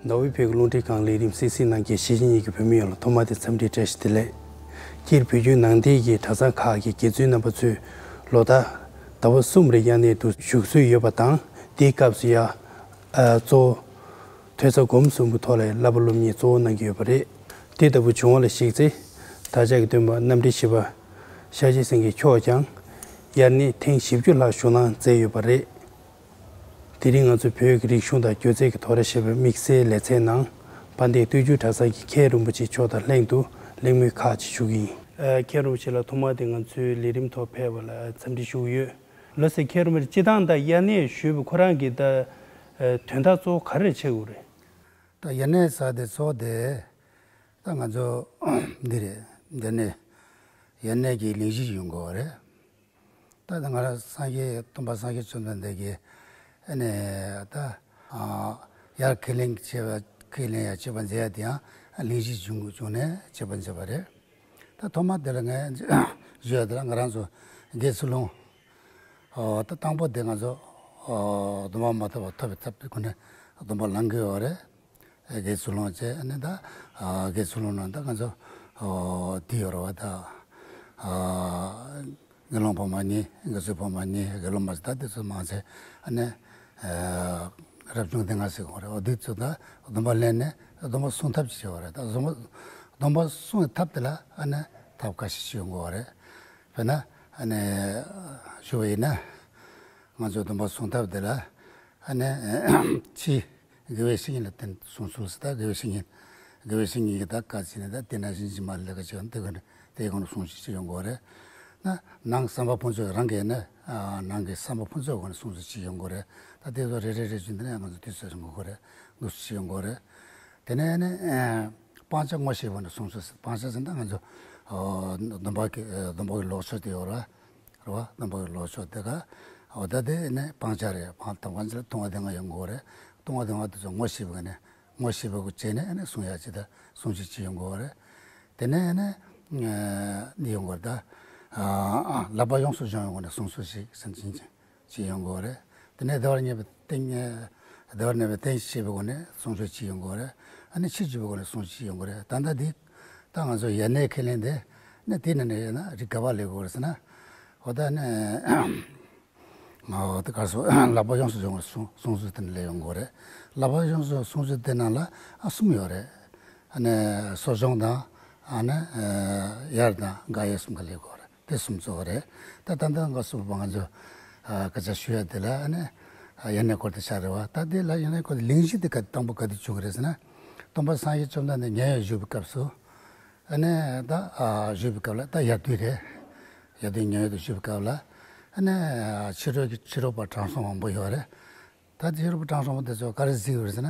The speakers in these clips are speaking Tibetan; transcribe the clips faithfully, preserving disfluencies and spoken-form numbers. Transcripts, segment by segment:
ཟླ་བའི་བོད་ཀྱི་རླུང་འཕྲིན་ཁང་ལས་རིམ་གསན་གཟིགས་གནང་མཁན་གཞིས་བྱེས་གཉིས་ཀྱི་བོད་མི་ཡོངས་ལ་ཐོག་མ་དེ་འཚམས་འདྲི་བཀྲ་ཤིས་བདེ་ལེགས། སྤྱིར་བོད་བརྒྱུད་ནང་བསྟན་གྱི་གྲྭ་ཚང་ཁག་གི་དགེ་བཙུན་རྣམ་པ་ཚོས་ལོ་ལྟར་ཟླ་བ་གསུམ་རེ་དབྱར་གནས་དུ་བཞུགས་སྲོལ་ཡོད་པ་དང་། དེའི་སྐབས་སུ་ཡང་གཙོ་བོ་ཐོས་བསམ་སྒོམ་གསུམ་གྱི་ཐོག་ལ་བསླབ་པ་སློབ་གཉེར་གཙོ་བོ་གནང་གི་ཡོད་པ་རེད། དེ་ལྟ་བུ་བྱུང་བ་ལ་གཞིགས་ཚེ། ད་ཆ་གི་སྟོན་པ་རྣམ་འདྲེན་བཞི་པ་ཤཱཀྱ་སེང་གེ་མཆོག་ཀྱང་དབྱར་གནས་ཐེངས་བཞི་བཅུ་ལྷག་བཞུགས་གནང་མཛད་ཡོད་པ་རེད། དེ་རིང་ང་ཚོས་བོད་ཀྱི་རིག་གཞུང་དང་སྒྱུ་རྩལ་གྱི་ཐོག་རེ་ཞེས་པའི་དམིགས་བསལ་ལེ་ཚན་ནང་། དཔལ་ལྡན་སྟོད་འཇུག་གྲྭ་ཚང་གི་མཁན་རིན་པོ་ཆེ་མཆོག་དང་ལྷན་དུ་གླེང་མོལ་ཁག་ཅིག་ཞུ་གི་ཡིན། ཨ། མཁན་རིན་པོ་ཆེ་ལགས་ཐོག་མར་དེ་ང་ཚོའི་ལས་རིམ་ཐོག་ཕེབས་པ་ལ་འཚམས་འདྲི་ཞུ་གི་ཡོད། ལགས་སོ། མཁན་རིན་པོ་ཆེ་སྤྱིར་བཏང་ད་དབྱར་གནས་ཞུས་པ་ཁོ་རང་གི་ད་དོན་དག་གཙོ་བོ་ག་རེ་བྱེད་དགོས་རེད། ད་དབྱར་གནས་ཟེར་དེ་གཙོ་བོ་དེ་ད་ང་ཚོ་འདི་རེད། དབྱར་གནས་དབྱར་གནས་ཀྱི་གླེང་གཞི་ཡོང་དགོས་པ་རེད། ད་ང་རང་སངས་རྒྱས་སྟོན་པ་སངས་རྒྱས་བཅོམ་ལྡན་འདས་ཀྱིས་ཨ་ནི་ད་ཨ་དབྱར་ཁས་ལེན་བྱེད་པ་ཁས་ལེན་ཡ་བྱེད་པ་མཛད་ཡ་དེ་ཡང་གླེང་གཞི་བྱུང་བྱུང་ནས་བྱེད་པ་མཛད་པ་རེད། ད་ཐོག་མ་དེ་ལ་ངས་ཞུ་ཡ་དེ་ལ་ང་རང་ཚོ་དགེ་ཚུལ་སློང་ཨོ་ད་དང་པོ་དེ་ང་ཚོ་ཨོ་སྡོམ་པ་མ་ཐོབ་པ་ཐོབ་པའི་ཐབས་དེ་ཁོ་ནས་སྡོམ་པ་ལེན་གི་ཡོད་རེད། དགེ་ཚུལ་སློང་བྱས་ཨ་ནི་ད་ཨ་དགེ་ཚུལ་སློང་ནང་ད་ང་ཚོ་ཨོ་དེ་ཡོད་རེད་བ། ད་ཨ་དགེ་སློང་ཕོ་མོ་གཉིས། དགེ་ཚུལ་ཕོ་མོ་གཉིས། དགེ་སློང་མ་ད་དེ་ཚོ་མང་ཆེ་ཨ་ནི་ཨ་རབ་བྱུང་སྡེ་ལྔ་ཟེར་གོ་རེད། འོ་དེ་ཚོ་ད་སྡོམ་པ་ལེན་ནས་སྡོམ་པ་སྲུང་ཐབས་ཅིག་བྱེད་པ་རེད། ད་སྡོམ་པ་སྡོམ་པ་སྲུང་བའི་ཐབས་དེ་ལ་ཨ་ནི་ཐབས་ཁ་ཤས་ཤིག་ཡོང་གི་ཡོད་རེད། དཔེར་ན་ཨ་ནི་ཞུ་བ་ཡིན་ན། ང་ཚོའི་སྡོམ་པ་སྲུང་ཐབས་དེ་ལ་ཨ་ནི་ཕྱི་དགེ་བའི་བཤེས་གཉེན་ལ་བརྟེན་སྲུང་ཚུལ་ཟེར། ད་དགེ་བའི་བཤེས་གཉེན་དགེ་བའི་བཤེས་གཉེན་གྱིས་ད་བཀའ་བྱིན་ནས་ད་དེ་ན་བཞིན་གྱི་མ་ལས་ཀ་བྱེད་དེ་ག་དེ་ག་ནས་སྲུང་བྱེད་ཅིག་ཡོང་གི་ཡོད་རེད། ན་ནང་བསམ་པ་ཕུན་ཚོགས། རང་གི་ནི་ནང་གི་བསམ་པ་ཕུན་ཚོགས་སྒོ་ནས་སྲུང་བྱེད་ཅིག་ཡོང་གི་ཡོད་རེད། ད་དེ་ཚོ་རེ་རེ་རེ་བཞིན་དེ་ནས་ང་ཚོ་དུས་ཚོད་ཡོང་གི་ཡོད་རེད། འདུག་སེ་ཡོང་གི་ཡོད་རེད། དེ་ནས་ནི་སྤང་བྱ་ངོ་ཤེས་པ་ནས་སྲུང་ཚུལ། སྤང་བྱ་ཟེར་ན་ང་ཚོ་ཨོ་སྡོམ་པ་གི་སྡོམ་པ་གི་ལོག་ཕྱོགས་དེ་ཡོད་རེད་བ། རེད་བ། སྡོམ་པ་གི་ལོག་ཕྱོགས་དེ་ག་ཨོ་ད་དེ་ནི་སྤང་བྱ་རེད། སྤང་ད་སྤང་བྱ་ལ་ལྟུང་བ་དེ་ལྔ་ཡོང་གི་ཡོད་རེད། ལྟུང་བ་དེ་ལྔ་དེ་ཚོ་ངོ་ཤེས་པ་ནས་ངོ་ཤེས་པ་གི་བྱས་ནས་ནི་སྲུང་ཡ་ཅིག་ད་སྲུང་བྱེད་ཅིག་ཡོང་གི་ཡོད་རེད། དེ་ནས་ནི་འདི་ཡོང་གི་ཡོད་རེད། ད་ལག་པ་ཡོངས་སུ་སྦྱོང་བའི་སྒོ་ནས་སྲུང་ཚུལ་ཞིག་སེམས་ཅན་ཅིག་ཅིག་ཡོང་གི་ཡོད་རེད། དེ་ནས་བདེ་བར་གནས་པའི་རྟེན། བདེ་བར་གནས་པའི་རྟེན་ཞེས་པའི་སྒོ་ནས་སྲུང་ཚུལ་ཅིག་ཡོང་གི་ཡོད་རེད། ཨ་ནི་ཕྱི་འཇུག་པའི་སྒོ་ནས་སྲུང་ཚུལ་ཅིག་ཡོང་གི་རེད། ད་ལྟ་འདི་ད་ང་ཚོ་དབྱར་གནས་ཁས་ལེན་དེ་ནི་དེ་ནས་ནས་ཡོད་ན་རིགས་ག་པ་ལས་དགོས་རེད་ཟེར་ན། འོ་ད་ནི་འོ་ད་ག་སོ་ལག་པ་ཡོངས་སུ་སྦྱོང་བའི་སྲུང་སྲུང་ཚུལ་དེ་ནས་ལས་ཡོང་གི་ཡོད་རེད། ལག་པ་ཡོངས་སུ་སྲུང་ཚུལ་དེ་ནང་ལ་ཨ་གསུམ་ཡོད་རེད། ཨ་ནི་གསོ་སྦྱོང་དང་། ཨ་ནི་དབྱར་དང་དགག་དབྱེ་གསུམ་ཀ་ལས་དགོས་རེད། དེ་གསུམ་གཙོ་བོ་རེད། ད་ད་ལྟ་ང་གསུངས་པ་ང་ཚོ་ཨ་སྐད་ཆ་ཞུ་ཡ་དེ་ལ་ཨ་ནི་ཨ་དབྱར་གནས་སྐོར་དེ་ཆགས་རེད་བ། ད་དེ་ལ་དབྱར་གནས་སྐོར་དེ་གླེང་གཞི་དེ་ག་དང་པོ་ག་དུས་བྱུང་གི་རེད་ཟེར་ན། སྟོན་པ་སངས་རྒྱས་བཅོམ་ལྡན་འདས་མཉན་ཡོད་བཞུགས་པའི་སྐབས་སུ། ཨ་ནི་ད་ཨ་བཞུགས་པའི་སྐབས་ལ་ད་དབྱར་དུས་རེད། དབྱར་དུས་མཉན་ཡོད་དུ་བཞུགས་པའི་སྐབས་ལ། ཨ་ནི་ཨ་ཕྱི་རོལ་གྱི་ཕྱི་རོལ་པ་དྲང་སྲོང་མང་པོ་ཡོད་རེད། ད་དེ་རུ་དྲང་སྲོང་པོ་དེ་ཚོ་ག་རེ་གཟིགས་ཡོད་རེད་ཟེར་ན།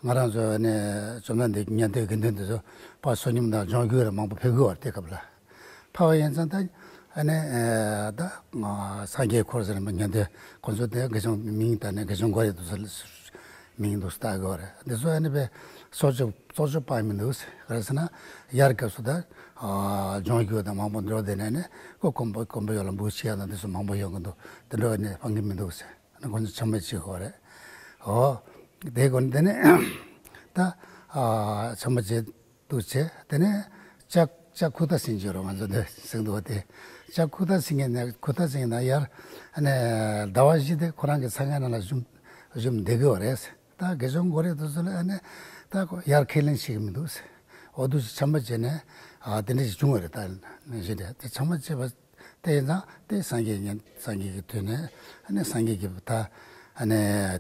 ང་རང་ཚོ་ནས་བཅོམ་ལྡན་འདས་ཉན་ཐོས་དགེ་འདུན་དེ་ཚོ་ཕར་བསོད་སྙོམས་དང་ལྗོངས་རྒྱུ་ར་མང་པོ་ཕེབས་ཀྱི་ཡོད་རེད། དེ་སྐབས་ལ་ཕར་བ་ཡིན་ཙང་ད་ཨ་ནི་ད་སངས་རྒྱས་འཁོར་ཟེར་ན་ཉན་ཐོས་ཁོ་ཚོ་དེ་དགེ་སྦྱོང་མིང་ད་ནས་དགེ་སྦྱོང་མགོ་རེད་དེ་ཚོ་མིང་འདུག་སྟག་གི་ཡོད་རེད། དེ་ཚོ་ཨ་ནི་པའི་གསོག་སྤྱོད་གསོག་སྤྱོད་སྤང་མི་འདུག་ཟེར། ག་རེ་ཟེར་ན་དབྱར་སྐབས་སུ་ད་ལྗོངས་རྒྱུ་དང་མང་པོ་འགྲོ་བསྡད་ནས་ནི་ཁོ་དཀོན་པོ་དཀོན་པོ་ཡོད་ལ་འབུ་ཆེ་ཡ་དང་དེ་ཚོ་མང་པོ་ཡོང་གི་འདུག་དེ་འགྲོ་ནས་སྤང་གི་མི་འདུག་ཟེར། ཁོ་ཚོ་ཆམ་པ་བྱེད་དགོས་རེད། ཨོ། དེ་གོ་ནས་དེ་ནས་ད་ཨ་ཆམ་པ་བྱེད་འདུག་བྱས། དེ་ནས་ལྕགས་ལྕགས་ཁུ་ཐག་ཟིན་གྱི་རོ། ང་ཚོ་འདི་ཟིན་འདུག་བ། དེ་ལྕགས་ཁུ་ཐག་ཟིན་མཁན་ནས་ཁུ་ཐག་ཟིན་ན་ཡར་ཨ་ནི་ཟླ་བ་བཞི་དེ་ཁོ་རང་གི་ཚང་ཁང་ནང་ལ་བཞུགས་བཞུགས་བསྡད་ཀྱི་ཡོད་རེད། ད་དགེ་སྦྱོང་མགོ་རེད་དེ་ཚོ་ལ་ཨ་ནི་ད་ཁོ་ཡར་ཁས་ལེན་བྱེད་ཀྱི་མི་འདུག་ཟེར། འོ་འདུག་སེ་ཆམ་པ་བྱས་ནས་ཨ་དེ་འདྲ་ཞིག་བྱུང་བ་རེད། ད་གཞི་འདྲ་དེ་ཆམ་པ་བྱས་པ། དེ་ཡིན་ཙང་དེ་སངས་རྒྱས་ཉན་སངས་རྒྱས་ཀྱི་དུས་ནས་ཨ་ནི་སངས་རྒྱས་ཀྱི་ད་ཨ་ནི་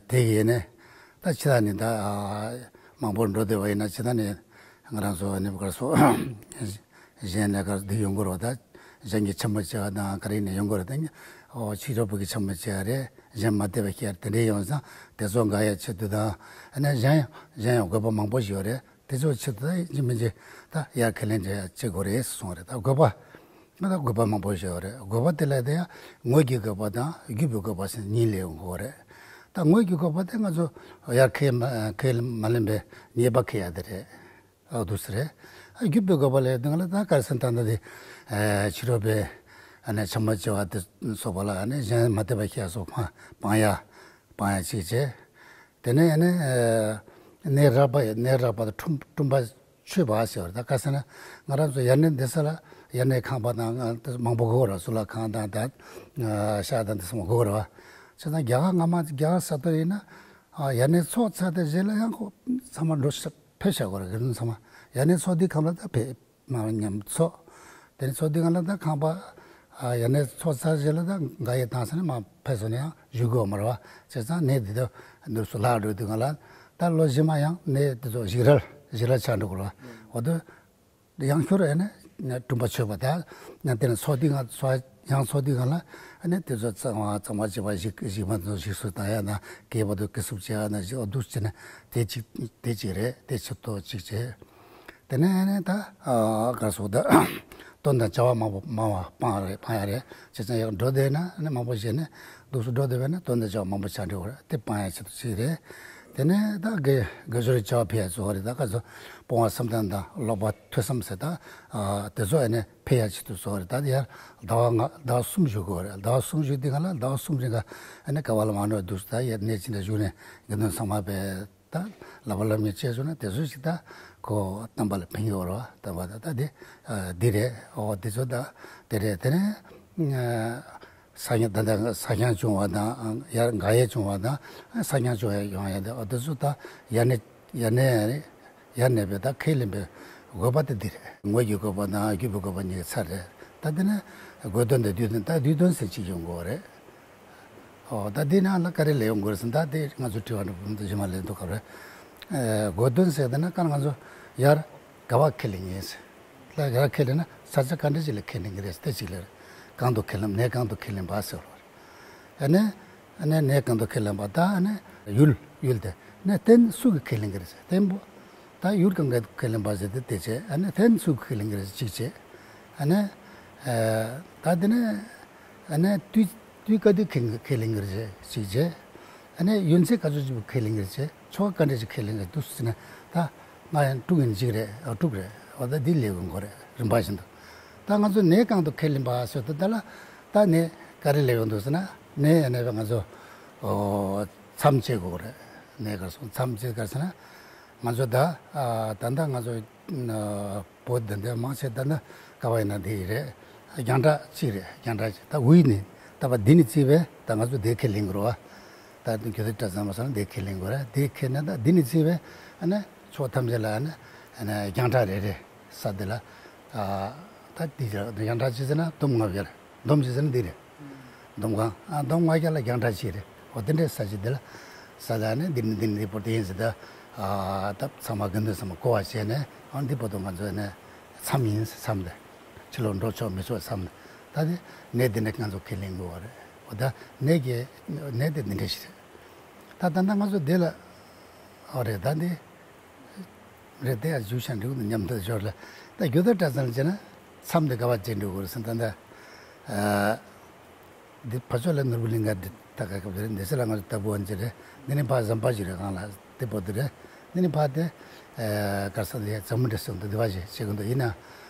དེ་གི་ནས་ད་ཕྱི་ད་ནི་ད་མང་པོ་འགྲོ་བསྡད་པ་ཡིན་ན་ཕྱི་ད་ནི་ང་རང་ཚོ་ཨ་ནི་གར་སོ་གཞན་ལས་ཀར་འདི་ཡོང་དགོས་རེད། ད་གཞན་གྱི་ཆམ་པ་བྱས་པ་དང་ག་རེ་ནས་ཡོང་དགོས་རེད། ད་ཨོ་ཕྱི་རོལ་པ་གི་ཆམ་པ་བྱས་པ་རེད། གཞན་མ་བསྡད་པ་ཤེས་དེ་འདྲས་ཡོང་ཙང་དེ་ཚོ་འགག་ཡ་ཆེད་དུ་དང་ཨ་ནི་གཞན་གཞན་ཡང་དགོས་པ་མང་པོ་ཞིག་ཡོད་རེད། དེ་ཚོ་ཆེད་དུ་ད་ཡིན་གཅིག་མིན་གཅིག་ད་ཡར་ཁས་ལེན་བྱེད་བྱེད་དགོས་རེད་གསུངས་རེད། ད་དགོས་པ་ང་ད་དགོས་པ་མང་པོ་ཞིག་ཡོད་རེད། དགོས་པ་དེ་ལ་དེ་ཡང་ངོས་ཀྱི་དགོས་པ་དང་བརྒྱུད་པའི་དགོས་པ་ཟེར་གཉིས་ལས་ཡོང་གི་རེད། ད་ངོས་ཀྱི་དགོས་པ་དེ་ང་ཚོ་ཡར་ཁས་མ་ཁས་མ་ལེན་པའི་ཉེས་པ་ཁེལ་ཡ་དེ་རེད། ཨ་འདུག་སེ་རེད། ཨ་བརྒྱུད་པའི་དགོས་པ་ལས་དེ་ང་ལ་ད་ག་རེ་ཟེར་ད་ལྟ་དེ་ཕྱི་རོལ་པའི་ཨ་ནི་ཆམ་པ་བྱེད་པ་དེ་སོགས་པ་ལ་ཨ་ནི་གཞན་མ་བསྡད་པ་ཤེས་སོགས་སྤང་ཡ་སྤང་ཡ་གཅིག་བྱས། དེ་ནས་ཨ་ནི་ གནས་རག་པ་ཡི་གནས་རག་པ་དང་སྤྲུན་སྤྲུན་པ་མཆོད་པ་ཟེར་བ་རེད། ད་ག་ཟེར་ན་ང་རང་ཚོ་ཡར་གནས་འདི་ས་ལ་ཡར་གནས་ཁང་པ་དང་ང་དེ་མང་པོ་དགོས་ར། གཙུག་ལག་ཁང་དང་ད་ཤག་དང་དེ་ཚོ་མང་དགོས་ར། བྱས་ཙང་རྒྱ་གར་སྔ་མ་རྒྱ་གར་ས་ཐོག་ཡིན་ན་ཡར་གནས་ཚོགས་ཚར་དེ་རྗེས་ལ་ཡང་ཁོ་ཚང་མ་འགྲོ་ཕེབས་བཞག་དགོས་ར། དགེ་འདུན་ཚང་མ་ཡར་གནས་ཚོགས་དུས་ཁམས་ལ་ད་ཕེབས། མ་ཉམས་ཚོགས། དེ་ནས་ཚོགས་དུས་སྒང་ལ་ད་ཁང་པ་ཨ་ཡར་གནས་ཚོགས་ཚར་རྗེས་ལ་ད་ག་ཡེ་བཏང་ཟེར་ནས་མ་ཕེབས་སོང་ན་ཡང་བཞུགས་དགོས་མ་རེད་བ། བྱས་ཙང་གནས་འདི་དུ་འདུག་སུ་ལྷག་འགྲོ་དུས་སྒང་ལ་ད་ལོ་རྗེས་མ་ཡང་གནས་དེ་ཚོ་ཞིག་རལ་ཞིག་རལ་ཆགས་འགྲོ་དགོས་རེད་བ། འོ་དུ་ཡང་ཤོར་ཨ་ནི་སྤྲུན་པ་མཆོད་པ་ད་ནི་དེ་ནས་ཚོགས་དུས་སྒང་ཚོགས་ཡང་ཚོགས་དུས་སྒང་ལ་ཨ་ནི་དེ་ཚོ་གཙང་བ་གཙང་བ་བྱེད་པ་ཞིག་ཞིག་མ་ཚོ་ཞིག་སུ་ད་ཡ་ན་སྐྱེས་པ་དུ་སྐྱེ་སུབ་བྱེད་ཡ་ན་ཞིག་འོ་དུ་བྱས་ནས་དེ་གཅིག་དེ་གཅིག་རེད། དེ་ཆུ་ཏོ་གཅིག་བྱས། དེ་ནས་ནི་ད་ག་སོགས་ད་དོན་དང་བྱ་བ་མང་པོ་མང་བ་སྤང་རེད། སྤང་ཡ་རེད། བྱས་ཙང་ཡག་འགྲོ་བསྡད་ན་ནི་མང་པོ་བྱས་ནས་འདུག་སུ་འགྲོ་བསྡད་པས་ན་དོན་དང་བྱ་བ་མང་པོ་ཆགས་འགྲོ་བ་རེད། དེ་སྤང་ཡ་ཆེད་དུ་ཞིག་རེད། དེ་ནས་ད་དགེ་དགེ་སྦྱོར་བྱ་བ་ཕེ་ཡ་ཚོ་རེད། ད་ག་ཚོ་སྤོང་བ་བསམ་གཏན་དང་ཀློག་པ་ཐོས་བསམ་ཟེར་ད་དེ་ཚོ་ཨ་ནི་ཕེ་ཡ་ཆེད་དུ་ཚོ་རེད། ད་དེ་ཡར་ཟླ་བ་ལྔ་ཟླ་བ་གསུམ་བཞུགས་དགོས་རེད། ཟླ་བ་གསུམ་བཞུགས་དེ་ག་ལ་ཟླ་བ་གསུམ་རིང་ག་ཨ་ནི་ག་བ་ལ་མ་འགྲོ་འདུག་ད་ཡར་གནས་ཅི་འདྲ་བཞུགས་ནས་དགེ་འདུན་ཚང་མ་པས། ད་ལབ་པ་ལབ་ཉེས་བྱས་སོང་ན་དེ་ཚོ་ཞིག་ད་ཁོ་བསྟན་པ་ལ་ཕན་གྱི་ཡོད་རེད་བ། བསྟན་པ་ད་ད་འདི་འདི་རེད། འོ་དེ་ཚོ་ད་དེ་རེད། དེ་ནས་ས་ཞིང་ད་ད་ས་ཞིང་བྱུང་བ་དང་ཡར་འགག་ཡས་བྱུང་བ་དང་ས་ཞིང་བྱུང་ཡས་ཡོང་ཡས་དེ་འོ་དེ་ཚོ་ད་ཡར་གནས་ཡར་གནས་ཡར་གནས་པའི་ད་ཁས་ལེན་པའི་དགོས་པ་དེ་འདི་རེད། ངོས་ཀྱི་དགོས་པ་དང་བརྒྱུད་པའི་དགོས་པ་གཉིས་ཀྱི་ཚར་རེད། ད་དེ་ནས་དགོས་དོན་དང་བསྡུས་དོན་ད་བསྡུས་དོན་ཟེར་གཅིག་ཡོང་དགོས་རེད། ཨོ་ད་འདི་ནང་ལ་ག་རེ་ལས་ཡོང་དགོས་རེད་ཟེར་ན། ད་དེ་ང་ཚོ་དྲི་བ་འདྲ་བོ་འདི་རྗེས་མ་ལས་འདུག་ག་རེད། ཨེ་དགོས་དོན་ཟེར་ད་ན་ཀ་ང་ཚོ་ཡར་ག་བ་ཁས་ལེན་ཡིན་ཟེར། ལ་ཡར་ཁས་ལེན་ན་ས་ཆ་ག་འདྲ་ཅིག་ལ་ཁས་ལེན་གི་རེད་ཟེར། དེ་གཅིག་ལ་རེད། གང་དུ་ཁས་ལེན་གནས་གང་དུ་ཁས་ལེན་པ་ཟེར་བ་རེད། ཨ་ནི་ཨ་ནི་གནས་གང་དུ་ཁས་ལེན་པ་ད་ཨ་ནི་ཡུལ་ཡུལ་དེ་ནས་རྟེན་སུ་གིས་ཁས་ལེན་གི་རེད་ཟེར། རྟེན་པོ་ད་ཡུལ་གང་ག་ཁས་ལེན་པ་ཟེར་ཏེ་དེ་བྱས། ཨ་ནི་རྟེན་སུ་ཁས་ལེན་གི་རེད་ཟེར་གཅིག་བྱས། ཨ་ནི་ཨེ་ད་དེ་ནས་ཨ་ནི་དུས་དུས་ག་དུས་ཁས་ཁས་ལེན་གི་རེད་ཟེར་གཅིག་བྱས། ཨ་ནི་ཡུལ་ཚེ་ག་ཚོད་ཅིག་ཁས་ལེན་གི་རེད་ཟེར། ཆོ་ག་ག་འདྲ་ཅིག་ཁས་ལེན་གི་འདུག་ཟེར་ན་ད་ང་ཡང་དྲུག་ཡིན་གཅིག་རེད། ཨ་དྲུག་རེད། འོ་ད་འདི་ལས་དགོས་མཁོ་རེད། རིམ་པ་བཞིན་དུ་ད་ང་ཚོ་གནས་གང་དུ་ཁས་ལེན་པ་ཟེར་དུས་ད་ལ་ད་གནས་ག་རེ་ལས་ཡོང་འདུག་ཟེར་ན་གནས་ཨ་ནི་ང་ཚོ་ཨོ་མཚམས་བཅད་དགོས་རེད། གནས་ག་སོང་མཚམས་བཅད་ག་ཟེར་ན། ང་ཚོ་ད་ཨ་ད་ལྟ་ང་ཚོ་ཨ་བོད་འདི་འདི་མང་ཆེ་ད་ལྟ་ག་བ་ཡིན་ན་འདི་ཡི་རེད། རྒྱང་གྲགས་གཅིག་རེད། རྒྱང་གྲགས་གཅིག་ད་དབུས་ནས་ད་བ་འདི་ནས་བརྩིས་པས་ད་ང་ཚོ་འདི་ཁས་ལེན་དགོས་རེད་བ། ད་འདི་རྒྱུད་སྡེ་གྲྭ་ཚང་མ་སོང་ན་འདི་ཁས་ལེན་དགོས་རེད། འདི་ཁས་ནས་ད་འདི་ནས་བརྩིས་པས་ཨ་ནི་ཕྱོགས་ཐམས་ཅད་ལ་ཨ་ནི་ཨ་ནི་རྒྱང་གྲགས་རེ་རེ་ས་འདི་ལ་ཨ་ད་འདི་རྒྱང་གྲགས་གཅིག་ཟེར་ན་འདོམ་ལྔ་བརྒྱ་རེད། འདོམ་ཅིག་ཟེར་ན་འདི་རེད། འདོམ་གང་ཨ་འདོམ་ལྔ་བརྒྱ་ལ་རྒྱང་གྲགས་གཅིག་རེད། འོ་དེ་འདྲའི་ས་ཆ་འདི་ལ་ས་ལ་ནི་འདི་ནི་འདི་ནི་འདི་བོར་དེ་ཡིན་ཟེར་ད། ཨ་ད་ཚང་མ་དགེ་འདུན་ཚང་མ་གོ་བ་བྱས་ནས་ཨ་འདི་བར་དུ་ང་ཚོ་ནི་མཚམས་ཡིན་ཟེར་མཚམས་འདི་ཕྱི་ལོགས་འགྲོ་ཆོག་མི་ཆོག་མཚམས་འདི་ད་དེ་གནས་འདི་ནི་ང་ཚོ་ཁས་ལེན་དགོས་བ་རེད། འོ་ད་གནས་ཀྱི་གནས་དེ་འདི་འདྲ་ཞིག་རེད། ད་ད་ལྟ་ང་ཚོ་འདི་ལ་འོ་རེད། ད་འདི། རེད་དེ་ཡང་བཞུགས་ཤིང་འགྲིག་འདུག་མཉམ་དུ་འབྱོར་ལ། ད་རྒྱུད་སྟོད་གྲྭ་ཚང་ལ་བྱས་ན་མཚམས་འདི་ག་བ་བྱེད་འགྲོ་དགོས་རེད་ཟེར་ན། ད་ལྟ་འདི་ཕར་ཕྱོགས་ལ་ནོར་བུ་གླིང་ག་འདི་ད་ག་སྐབས་དེ་རེད། འདི་ཚེ་ལ་ང་ཚོ་ལྟ་བུ་ཨན་ཅི་རེད། འདི་ནི་ཕ་ཟམ་པ་ཞིག་རེད། གང་ལ་དེ་པོ་དེ་རེད། འདི་ནི་ཕ་དེ་གར་ས་འདི་ཟམ་མུ་འདྲ་སོང་འདུག་འདི་བ་ཞིག་བྱེད་ཀྱི་འདུག་ཡིན་ན།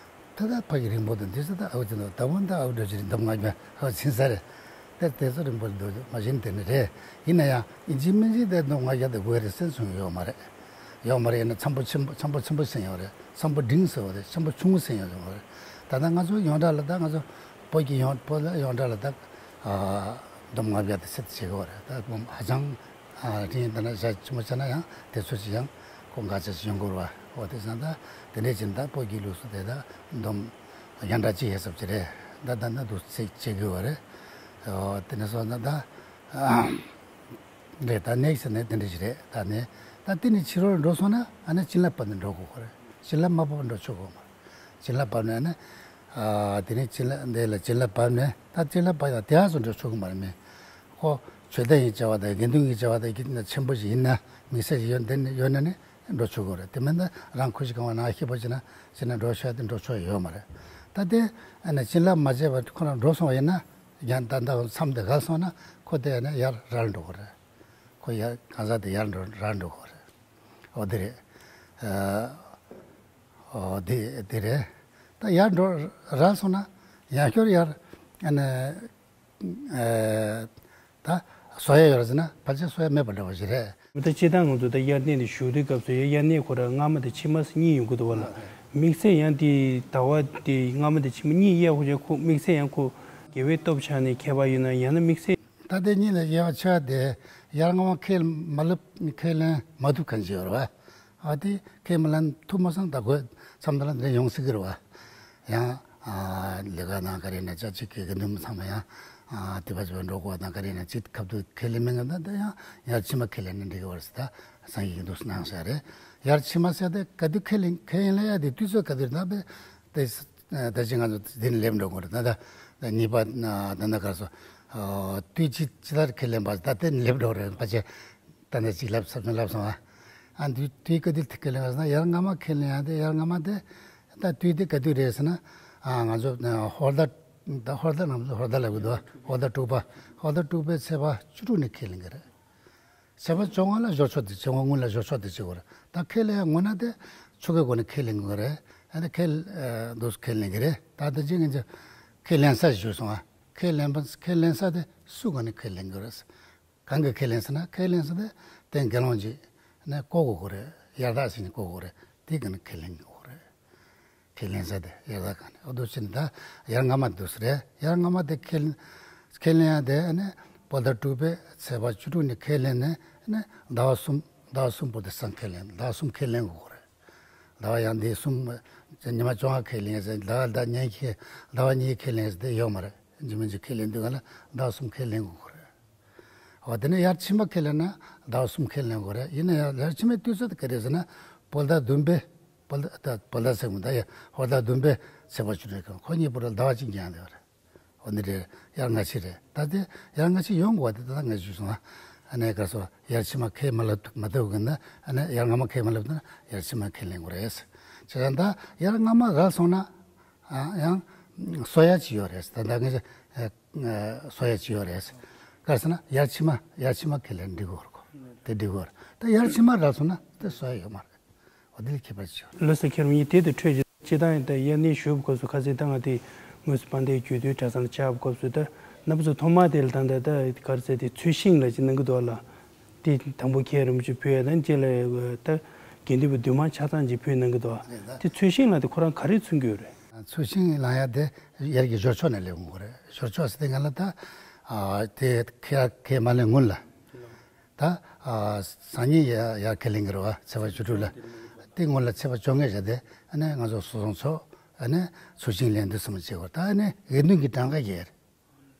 ད་ལྟ་ཕ་གི་རིང་པོ་དང་འདི་ཚོ་ད་ཨའུ་ཅི་འདུག་ད་བོ་ད་ཨའུ་འདྲ་ཅི་རེད། འདོམ་ང་རྒྱ་ཨའུ་ཚིན་ས་རེད། ད་དེ་ཚོ་རིང་པོ་འདུག་མ་གཞི་ནས་དེ་ནི་རེད། ཡིན་ན་ཡང་ཡིན་གཅིག་མིན་གཅིག་དེ་འདོམ་ང་རྒྱ་དེ་དགོས་རེད་ཟེར་གསུངས་ཡོད་མ་རེད། ཡོད་མ་རེད། ཡིན་ན་འཚམས་པོ་ཆེན་པོ་འཚམས་པོ་ཆེན་པོ་ཟེར་ཡོད་རེད། འཚམས་པོ་འབྲིང་ཟེར་བ་རེད། འཚམས་པོ་ཆུང་ངུ་ཟེར་ཡོད་རེད་མ་རེད། ད་ལྟ་ང་ཚོ་ཡོངས་གྲགས་ལ་ད་ང་ཚོ་བོད་ཀྱི་ཡོངས་བོད་ལ་ཡོངས་གྲགས་ལ་ད་འདོམ་ང་རྒྱ་དེ་ཟེར་དེ་བྱེད་དགོས་རེད། ད་ཧ་ཅང་། ཨ་དེ་ཡིན་ད་ན་ཞག་ཆེན་པོ་ཆགས་ན་ཡང་དེ་ཚོ་ཅི་ཡང་ཁོ་འགག་ཆ་ཞིག་ཡོང་དགོས་རེད་བ། འོ་དེ་སང་ད་དེ་འདྲས་ཅིག་ད་བོད་ཀྱི་ལུགས་སྲོལ་དེ་ད་འདོམ་རྒྱང་གྲགས་གཅིག་ཡས་སབ་ཅི་རེད། ད་ད་ན་འདུག་ཚེ་བྱེད་དགོས་བ་རེད། འོ་དེ་ནས་སོང་ན་ད་རེད། ད་ནེག་སི་ནས་དེ་འདྲས་ཞིག་རེད། ད་ནས་ད་དེ་ནས་ཕྱི་རོལ་འགྲོ་སོང་ན་ཨ་ནི་བྱིན་རླབས་བབས་ནས་འགྲོ་དགོས་ཁོ་རེད། བྱིན་རླབས་མ་བབས་འགྲོ་ཆོག་གོ་མ། བྱིན་རླབས་བབས་ནས་ཨ་ནི། ཨ་དེ་ནས་བྱིན་རླབས་འདི་ལ་བྱིན་རླབས་བབས་ནས་ད་བྱིན་རླབས་བབས་ཡང་དེ་ཧ་སོང་འགྲོ་ཆོག་གི་མ་རེད་མེད། ཁོ་ཆོས་ལྡན་གྱི་བྱ་བ་དང་དགེ་འདུན་གྱི་བྱ་བ་དང་ཆེན་པོ་ཞིག་ཡིན་ན་དམིགས་བསལ་ཞིག་ཡོད་འདི་ནི་ཡོད་ན་ནི་འགྲོ་ཆོག་གི་རེད། དེ་མིན་ན་རང་ཁུ་ཞིག་གང་བ་ན་ཤེས་པ་ཅི་ན་ཅི་ན་འགྲོ་ཤོག་དེ་འགྲོ་ཆོག་ཡོད་མ་རེད། ད་དེ་ཨ་ནི་བྱིན་རླབས་མ་བྱས་པར་ཁོ་རང་འགྲོ་སོང་བ་ཡིན་ན་ཡང་ད་ལྟ་མཚམས་དེ་བརྒལ་སོང་ན་ཁོ་དེ་ཨ་ནི་ཡར་རལ་འགྲོ་གི་རེད། ཁོ་ཡར་གང་ཟག་དེ་ཡར་འགྲོ་རལ་འགྲོ་གི་རེད། འོ་དེ་རེད། ཨ་འོ་དེ་དེ་རེད། ད་ཡར་འགྲོ་རལ་སོང་ན་ཡང་ཤོར་ཡར་ཨ་ནི། ཨེ་ད་ བཟོ་ཡ་ཡོད་རེད་ཟེར་ན་ཕལ་ཆེར་བཟོ་ཡ་མེད་པ་འདྲ་བ་ཞིག་རེད། ད་སྤྱིར་བཏང་ང་ཚོ་ད་དབྱར་གནས་དེ་བཞུགས་དུས་སྐབས་སུ་ཡ་དབྱར་གནས་ཁོ་རང་སྔ་མ་དང་ཕྱི་མ་ཟེར་གཉིས་ཡོང་གི་འདུག་བ་ལ། དམིགས་བསལ་ཡང་དེ་ཟླ་བ་དེ་སྔ་མ་དང་ཕྱི་མ་གཉིས་དབྱེ་བ་ཅིག་ཁོ་དམིགས་བསལ་ཡང་ཁོ་དགེ་བའི་སྟོབས་ཆ་ནས་ཁྱད་པར་ཡོད་ན་ཡང་ན་དམིགས་བསལ། ད་དེ་གཉིས་ལ་དབྱེ་བ་ཕྱེ་བ་དེ་དབྱར་སྔ་མ་ཁས་མ་ལེན་ཁས་ལེན་མ་ཐུབ་མཁན་ཅིག་ཡོད་རེད་བ། ཨ་དེ་ཁས་མ་ལེན་ཐུབ་མ་སོང་ད་དགོས་མཚམས་དེ་ལ་འདི་ཡོང་སྲིད་ཀྱི་རེད་བ། ཡང་ཨ་ལས་ཀ་ནང་ག་རེ་ན་ཅག་ཅིག་གི་དགེ་འདུན་ཚང་མ་ཡང་ཨ་དེ་བ་ཅིག་འགྲོ་དགོས་ནང་ག་རེ་ན་ཅིག་ཁབ་ཏུ་ཁས་ལེན་མེད་ང་ད་ད་ཡང་དབྱར་ཕྱི་མ་ཁས་ལེན་ན་འགྲིག་གི་བར་སི་ད་སང་ཡིག་འདུག་གནང་ཤག་རེད། དབྱར་ཕྱི་མ་ཟེར་དེ་ག་དུས་ཁས་ལེན་ཁས་ལེན་ལ་ཡ་དེ་དུས་ཚོད་ག་དུས་ན་བས་དེ་ད་ཅི་ང་ཚོ་དེ་ནས་སླེབས་འགྲོ་དགོས་རེད་ད་ད་ད་གཉིས་པ་ད་ན་ག་སོ་དུས་ཅི་ཅི་ལྟར་ཁས་ལེན་པ་ད་དེ་ནས་སླེབས་འགྲོ་རེད་ཕལ་ཆེར། ད་ནས་ཅིག་ལབ་ས་ལབ་སོང་ཨ། ཨ་འདི་དུས་ག་དུས་ཁས་ལེན་ཟེར་ན་ཡར་སྔ་མ་ཁས་ལེན་ཡང་དེ་ཡར་སྔ་མ་དེ་ད་དུས་དེ་ག་དུས་རེད་ཟེར་ན་ཨ་ང་ཚོ་ཧོར་ཟླ་ད་ཧོར་ཟླ་ནང་ཚོ་ཧོར་ཟླ་ལབ་གི་འདུག་ཧོར་ཟླ་དྲུག་པ་ཧོར་ཟླ་དྲུག་པའི་ཚེས་པ་བཅུ་དྲུག་ནས་ཁས་ལེན་གི་རེད། ཚེས་པ་བཅོ་ལྔ་ལ་ཞོར་ཆོག་དེ་བཅོ་ལྔ་སྔོན་ལ་ཞོར་ཆོག་དེ་བྱེད་དགོས་རེད། ད་ཁས་ལེན་ཡང་ངོ་ན་དེ་ཆོ་གའི་སྒོ་ནས་ཁས་ལེན་དགོས་རེད། ཨ་ནི་ཁས་འདུག་ཁས་ལེན་གི་རེད། ད་ད་ཅི་ངན་ཅི་ཁས་ལེན་ས་ཞུས་སོང་ཨ། ཁས་ལེན་པ་ཁས་ལེན་ས་དེ་སུ་སྒོ་ནས་ཁས་ལེན་དགོས་རེད། གང་གི་ཁས་ལེན་ཟེར་ན་ཁས་ལེན་ཟེར་དེ་དེ་དགེ་སློང་ཅིག་ནས་བསྐོ་དགོས་ཀྱི་རེད། ཡར་དྭགས་ཟེར་ནས་བསྐོ་དགོས་རེད། དེ་ག་ནས་ཁས་ལེན་དགོས་རེད། ཁས་ལེན་ཟེར་དེ་ཡར་དྭགས་ག་ནས་ཨོ་དོ་ཕྱིན་ད་ཡར་སྔ་མ་འདུག་ཟེར་རེད། ཡར་སྔ་མ་དེ་ཁས་ཁས་ལེན་ཡ་དེ་ཨ་ནི་བོད་ཟླ་དྲུག་པའི་ཚེས་པ་བཅུ་དྲུག་ནས་ཁས་ལེན་ནས་ཨ་ནི་ཟླ་བ་གསུམ་ཟླ་བ་གསུམ་བར་དུ་སང་ཁས་ལེན་ཟླ་བ་གསུམ་ཁས་ལེན་དགོས་རེད། ཟླ་བ་ཡང་འདི་གསུམ་ཉི་མ་བཅོ་ལྔ་ཁས་ལེན་ཟེར་ཟླ་བ་ཟླ་ཉིན་ཁས་ཟླ་བ་གཉིས་ཁས་ལེན་ཟེར་དེ་ཡོད་མ་རེད། ཇི་མ་ཇི་ཁས་ལེན་དུས་ག་ལ་ཟླ་བ་གསུམ་ཁས་ལེན་དགོས་རེད། འོ་དེ་ནས་ཡར་ཕྱི་མ་ཁས་ལེན་ན་ཟླ་བ་གསུམ་ཁས་ལེན་དགོས་རེད། ཡིན་ན་ཡང་ཡར་ཕྱི་མའི་དུས་ཚོད་དེ་ག་རེ་ཟེར་ན་བོད་ཟླ་བདུན་པའི་བོད་ཟླ་ད་བོད་ཟླ་ཟེར་མི་ད་ཡ་ཧོར་ཟླ་བདུན་པའི་ཚེས་པ་བཅུ་དྲུག་གི་ཁོ་གཉིས་བར་ལ་ཟླ་བ་གཅིག་འགྱངས་ཡོད་རེད། འོ་འདི་རེད། ཡར་སྔ་ཕྱི་རེད། ད་དེ་ཡར་སྔ་ཕྱི་ཡོང་དགོས་པ་དེ་ད་ལྟ་ངས་ཞུས་སོང་ཨ། ཨ་ནས་ག་སོ་ཡར་ཕྱི་མ་ཁས་མ་ལབ་མ་ཐུབ་གི་ན་ཨ་ནས་ཡར་སྔ་མ་ཁས་མ་ལབ་ན་ཡར་ཕྱི་མ་ཁས་ལེན་དགོས་རེད། བྱས་ཙང་ད་ཡར་སྔ་མ་རག་སོང་ན། ཨ་ཡང་གསོ་ཡ་ཅིག་ཡོད་རེད། ད་ལྟ་ངས་ཨ་གསོ་ཡ་ཅིག་ཡོད་རེད། ག་རེ་ཟེར་ན་ཡར་ཕྱི་མ་ཡར་ཕྱི་མ་ཁས་ལེན་འགྲིག་གི་ཡོད་རེད་གོ། དེ་འགྲིག་གི་ཡོད་རེད། ད་ཡར་ཕྱི་མ་རག་སོང་ན་དེ་གསོ་ཡ་ཡོད་མ་རེད། འོ་དེ་ལ་ཁྱད་པར་ཅིག་ཡོད་རེད། ལོ་སི་ཁྱེར་མི་དེ་དུ་འཕྲོད་ཀྱི་སྤྱི་བཏང་ཡིན་ད་དབྱར་གནས་བཞུགས་སྐབས་སུ་ཁ་སང་ད་ང་དེ་དངོས་སུ་དཔལ་ལྡན་རྒྱུད་སྟོད་གྲྭ་ཚང་ལ་བཅར་བའི་སྐབས་སུ་ད་རྣམ་པ་ཚོ་ཐོག་མ་དེ་ལ་ད་ད་ད་ག་རེ་ཟེར་དེ་ཚུལ་ཤིང་ལ་ཅིག་གནང་གི་འདུག་ལ། དེ་དང་པོ་ཁྱེད་རིན་པོ་ཆེ་ཕུལ་ཡ་དང་རྗེས་ལ་ད་དགེ་འདུན་པ་བདུན་མ་ཆ་ཚང་ཅིག་ཕུལ་གནང་གི་འདུག་རེད་ད། དེ་ཚུལ་ཤིང་ལ་དེ་ཁོ་རང་ག་རེ་མཚོན་གྱི་ཡོད་རེད། ཚུལ་ཤིང་ལ་ཡ་དེ་ཡར་གྱི་ཞོར་ཕྱོགས་ནས་སླེབས་ཡོང་གི་རེད། ཞོར་ཕྱོགས་ཟེར་དེ་ང་ལ་ད་ཨ་དེ་ཁས་ཁས་མ་ལེན་སྔོན་ལ་ད་ཨ་སང་ཉིན་ཡ་ཡར་ཁས་ལེན་གྱི་རེད་བ་ཚེས་པ་བཅུ་དྲུག་ལ། དེ་སྔོན་ལ་ཚེས་པ་བཅོ་ལྔ་བཞག་དེ་ཨ་ནི་ང་ཚོ་སོ་སོང་ཚོ་ཨ་ནི་ཚུལ་ཤིང་ལེན་དུས་ཙམ་བྱེད་དགོས། ད་ཨ་ནི་དགེ་འདུན་གྱི་གྲངས་ཀ་ཡར།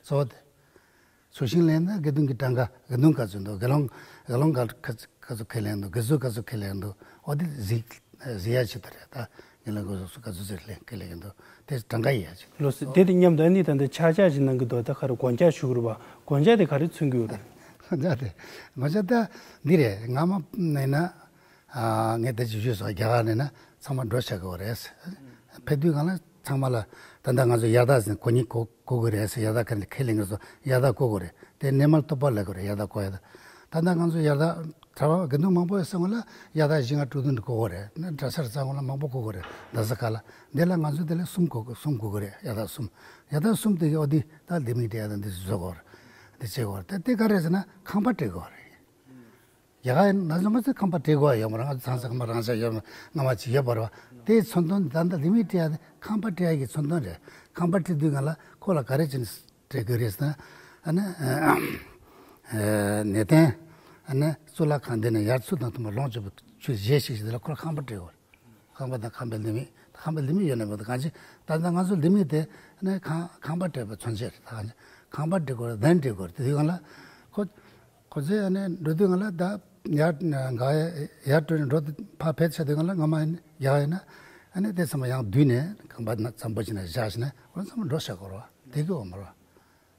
གཙོ་བོ་དེ། ཚུལ་ཤིང་ལེན་ན་དགེ་འདུན་གྱི་གྲངས་ཀ་དགེ་འདུན་ག་ཚོད་འདུག་དགེ་སློང་དགེ་སློང་ག་ག་ཚོད་ཁས་ལེན་འདུག་དགེ་ཚུལ་ག་ཚོད་ཁས་ལེན་འདུག་འོ་དེ་གཟིགས་གཟིགས་ཡ་ཆེད་དུ་རེད་ད། དགེ་སློང་དགེ་ཚུལ་ག་ཚོད་ཟེར་ལེན་ཁས་ལེན་གྱི་འདུག་དེ་གྲངས་ཀ་ཡིན་ཡ་ཆེད་དུ། ལོ་སི་དེ་དེ་མཉམ་དུ་ཨ་ནི་ད་ལྟ་ཆག་ཆག་ཅིག་གནང་གི་འདུག་ད་ག་རེ་སྒོ་ལྕགས་ཞུ་གི་རེད་པ། སྒོ་ལྕགས་དེ་ག་རེ་མཚོན་གྱི་ཡོད་རེད། སྒོ་ལྕགས་དེ་སྒོ་ལྕགས་ད་འདི་རེད། སྔ་མ་ནས་ན་ཨ་ངས་ད་ཅི་ཞུས་སོང་རྒྱ་གར་ནས་ན་ཚང་མ་འགྲོ་བྱ་གི་ཡོད་རེད། ཕེབས་དུས་གང་ལ། ཚང་མ་ལ་ད་ལྟ་ང་ཚོ་ཡར་དྭགས་ཟེར་གོ་ཉིད་གོ་གོ་གི་རེད་ཟེར། ཡར་དྭགས་ཁ་ནས་ཁས་ལེན་གི་སོ་ཡར་དྭགས་གོ་གི་རེད། དེ་གནས་མལ་སྟོབས་པ་ལབ་གི་རེད། ཡར་དྭགས་གོ་ཡ་ད་ད་ལྟ་ང་ཚོ་ཡར་དྭགས་གྲྭ་པ་དགེ་འདུན་མང་པོ་ཡོད་ས་ངོ་ལ་ཡར་དྭགས་བཞི་ལྔ་དྲུག་བདུན་དུ་གོ་གི་རེད། ན་གྲྭ་སར་ཚང་ངོ་ལ་མང་པོ་གོ་གི་རེད། རྡ་ས་ཁ་ལ་འདི་ལ་ང་ཚོ་དེ་ལ་གསུམ་གོ་གསུམ་གོ་གི་རེད། ཡར་དྭགས་གསུམ་ཡར་དྭགས་གསུམ་དེ་གི་ཨོ་དི་ད་ལྡེ་མིག་དེ་ཡར་དྭགས་འདི་བཟོ་གི་རེད། འདི་བྱེད་གི་རེད། ད་དེ་ག་རེད་ཟེར་ན་ཁང་པ་སྤྲད་གི་རེད། ཡ་ག་ན་ཚང་མ་ཚོས་ཁང་པ་སྤྲད་དགོས་ཡོད་མ་རེད། ང་ཚོ་ཚང་ས་ཁང་པ་རང་ས་ཡོད་མ་རེད། སྔ་མ་ཅིག་ཡོད་པ་རེད་བ། དེའི་མཚོན་དོན་ད་ལྟ་ལྡེ་མིག་སྤྲད་ཡ་དེ་ཁང་པ་སྤྲད་ཡ་གི་མཚོན་དོན་རེད། ཁང་པ་སྤྲད་དུས་ང་ལ་ཁོ་ལ་ག་རེ་བྱས་ནས་སྤྲད་དགོས་རེད་ཟེར་ན། ཨ་ནི་ནས་བརྟན་ཨ་ནི་གཙུག་ལག་ཁང་འདི་ནས་ཡར་ཚུར་དང་མཐུན་པར་ལོངས་སྤྱོད་པའི་ཆོས་བཞེས་ཤིག་ཞེས་དེ་ལ་ཁོ་ལ་ཁང་པ་སྤྲད་དགོས་རེད། ཁང་པ་དང་ཁང་པའི་ལྡེ་མིག་ཁང་པའི་ལྡེ་མིག་ཡོད་ན་མེད་ན་གང་ཅི། ད་ལྟ་ང་ཚོ་ལྡེ་མིག་དེ་ནས་ཁང་ཁང་པ་སྤྲད་པའི་མཚོན་བྱེད་རེད། ད་གང་ཅི་ཁང་པ་སྤྲད་དགོས་རེད། གདན་སྤྲད་དགོས་རེད། དེ་དུས་གང་ལ་ཁོ་ཁོ་ཚོས་ཨ་ནི་འགྲོ་དུས་གང་ལ་ད་ཡར་འགག་ཡར་འགྲོ་ནས་འགྲོ་ཕར་ཕེབས་ཚར་དུས་གང་ལ་སྔ་མ་ཡར་ཡིན་ན་ཨ་ནི་དེ་ཚང་མ་ཡང་བསྡུས་ནས་ཁང་པ་ན་འཛམ་བུ་གཅིག་ན་བཞག་ཕྱིན་ན་ཁོ་ཚང་མ་འགྲོ་བཞག་དགོས་རེད་བ། དེ་གི་འོ་མ་རེད་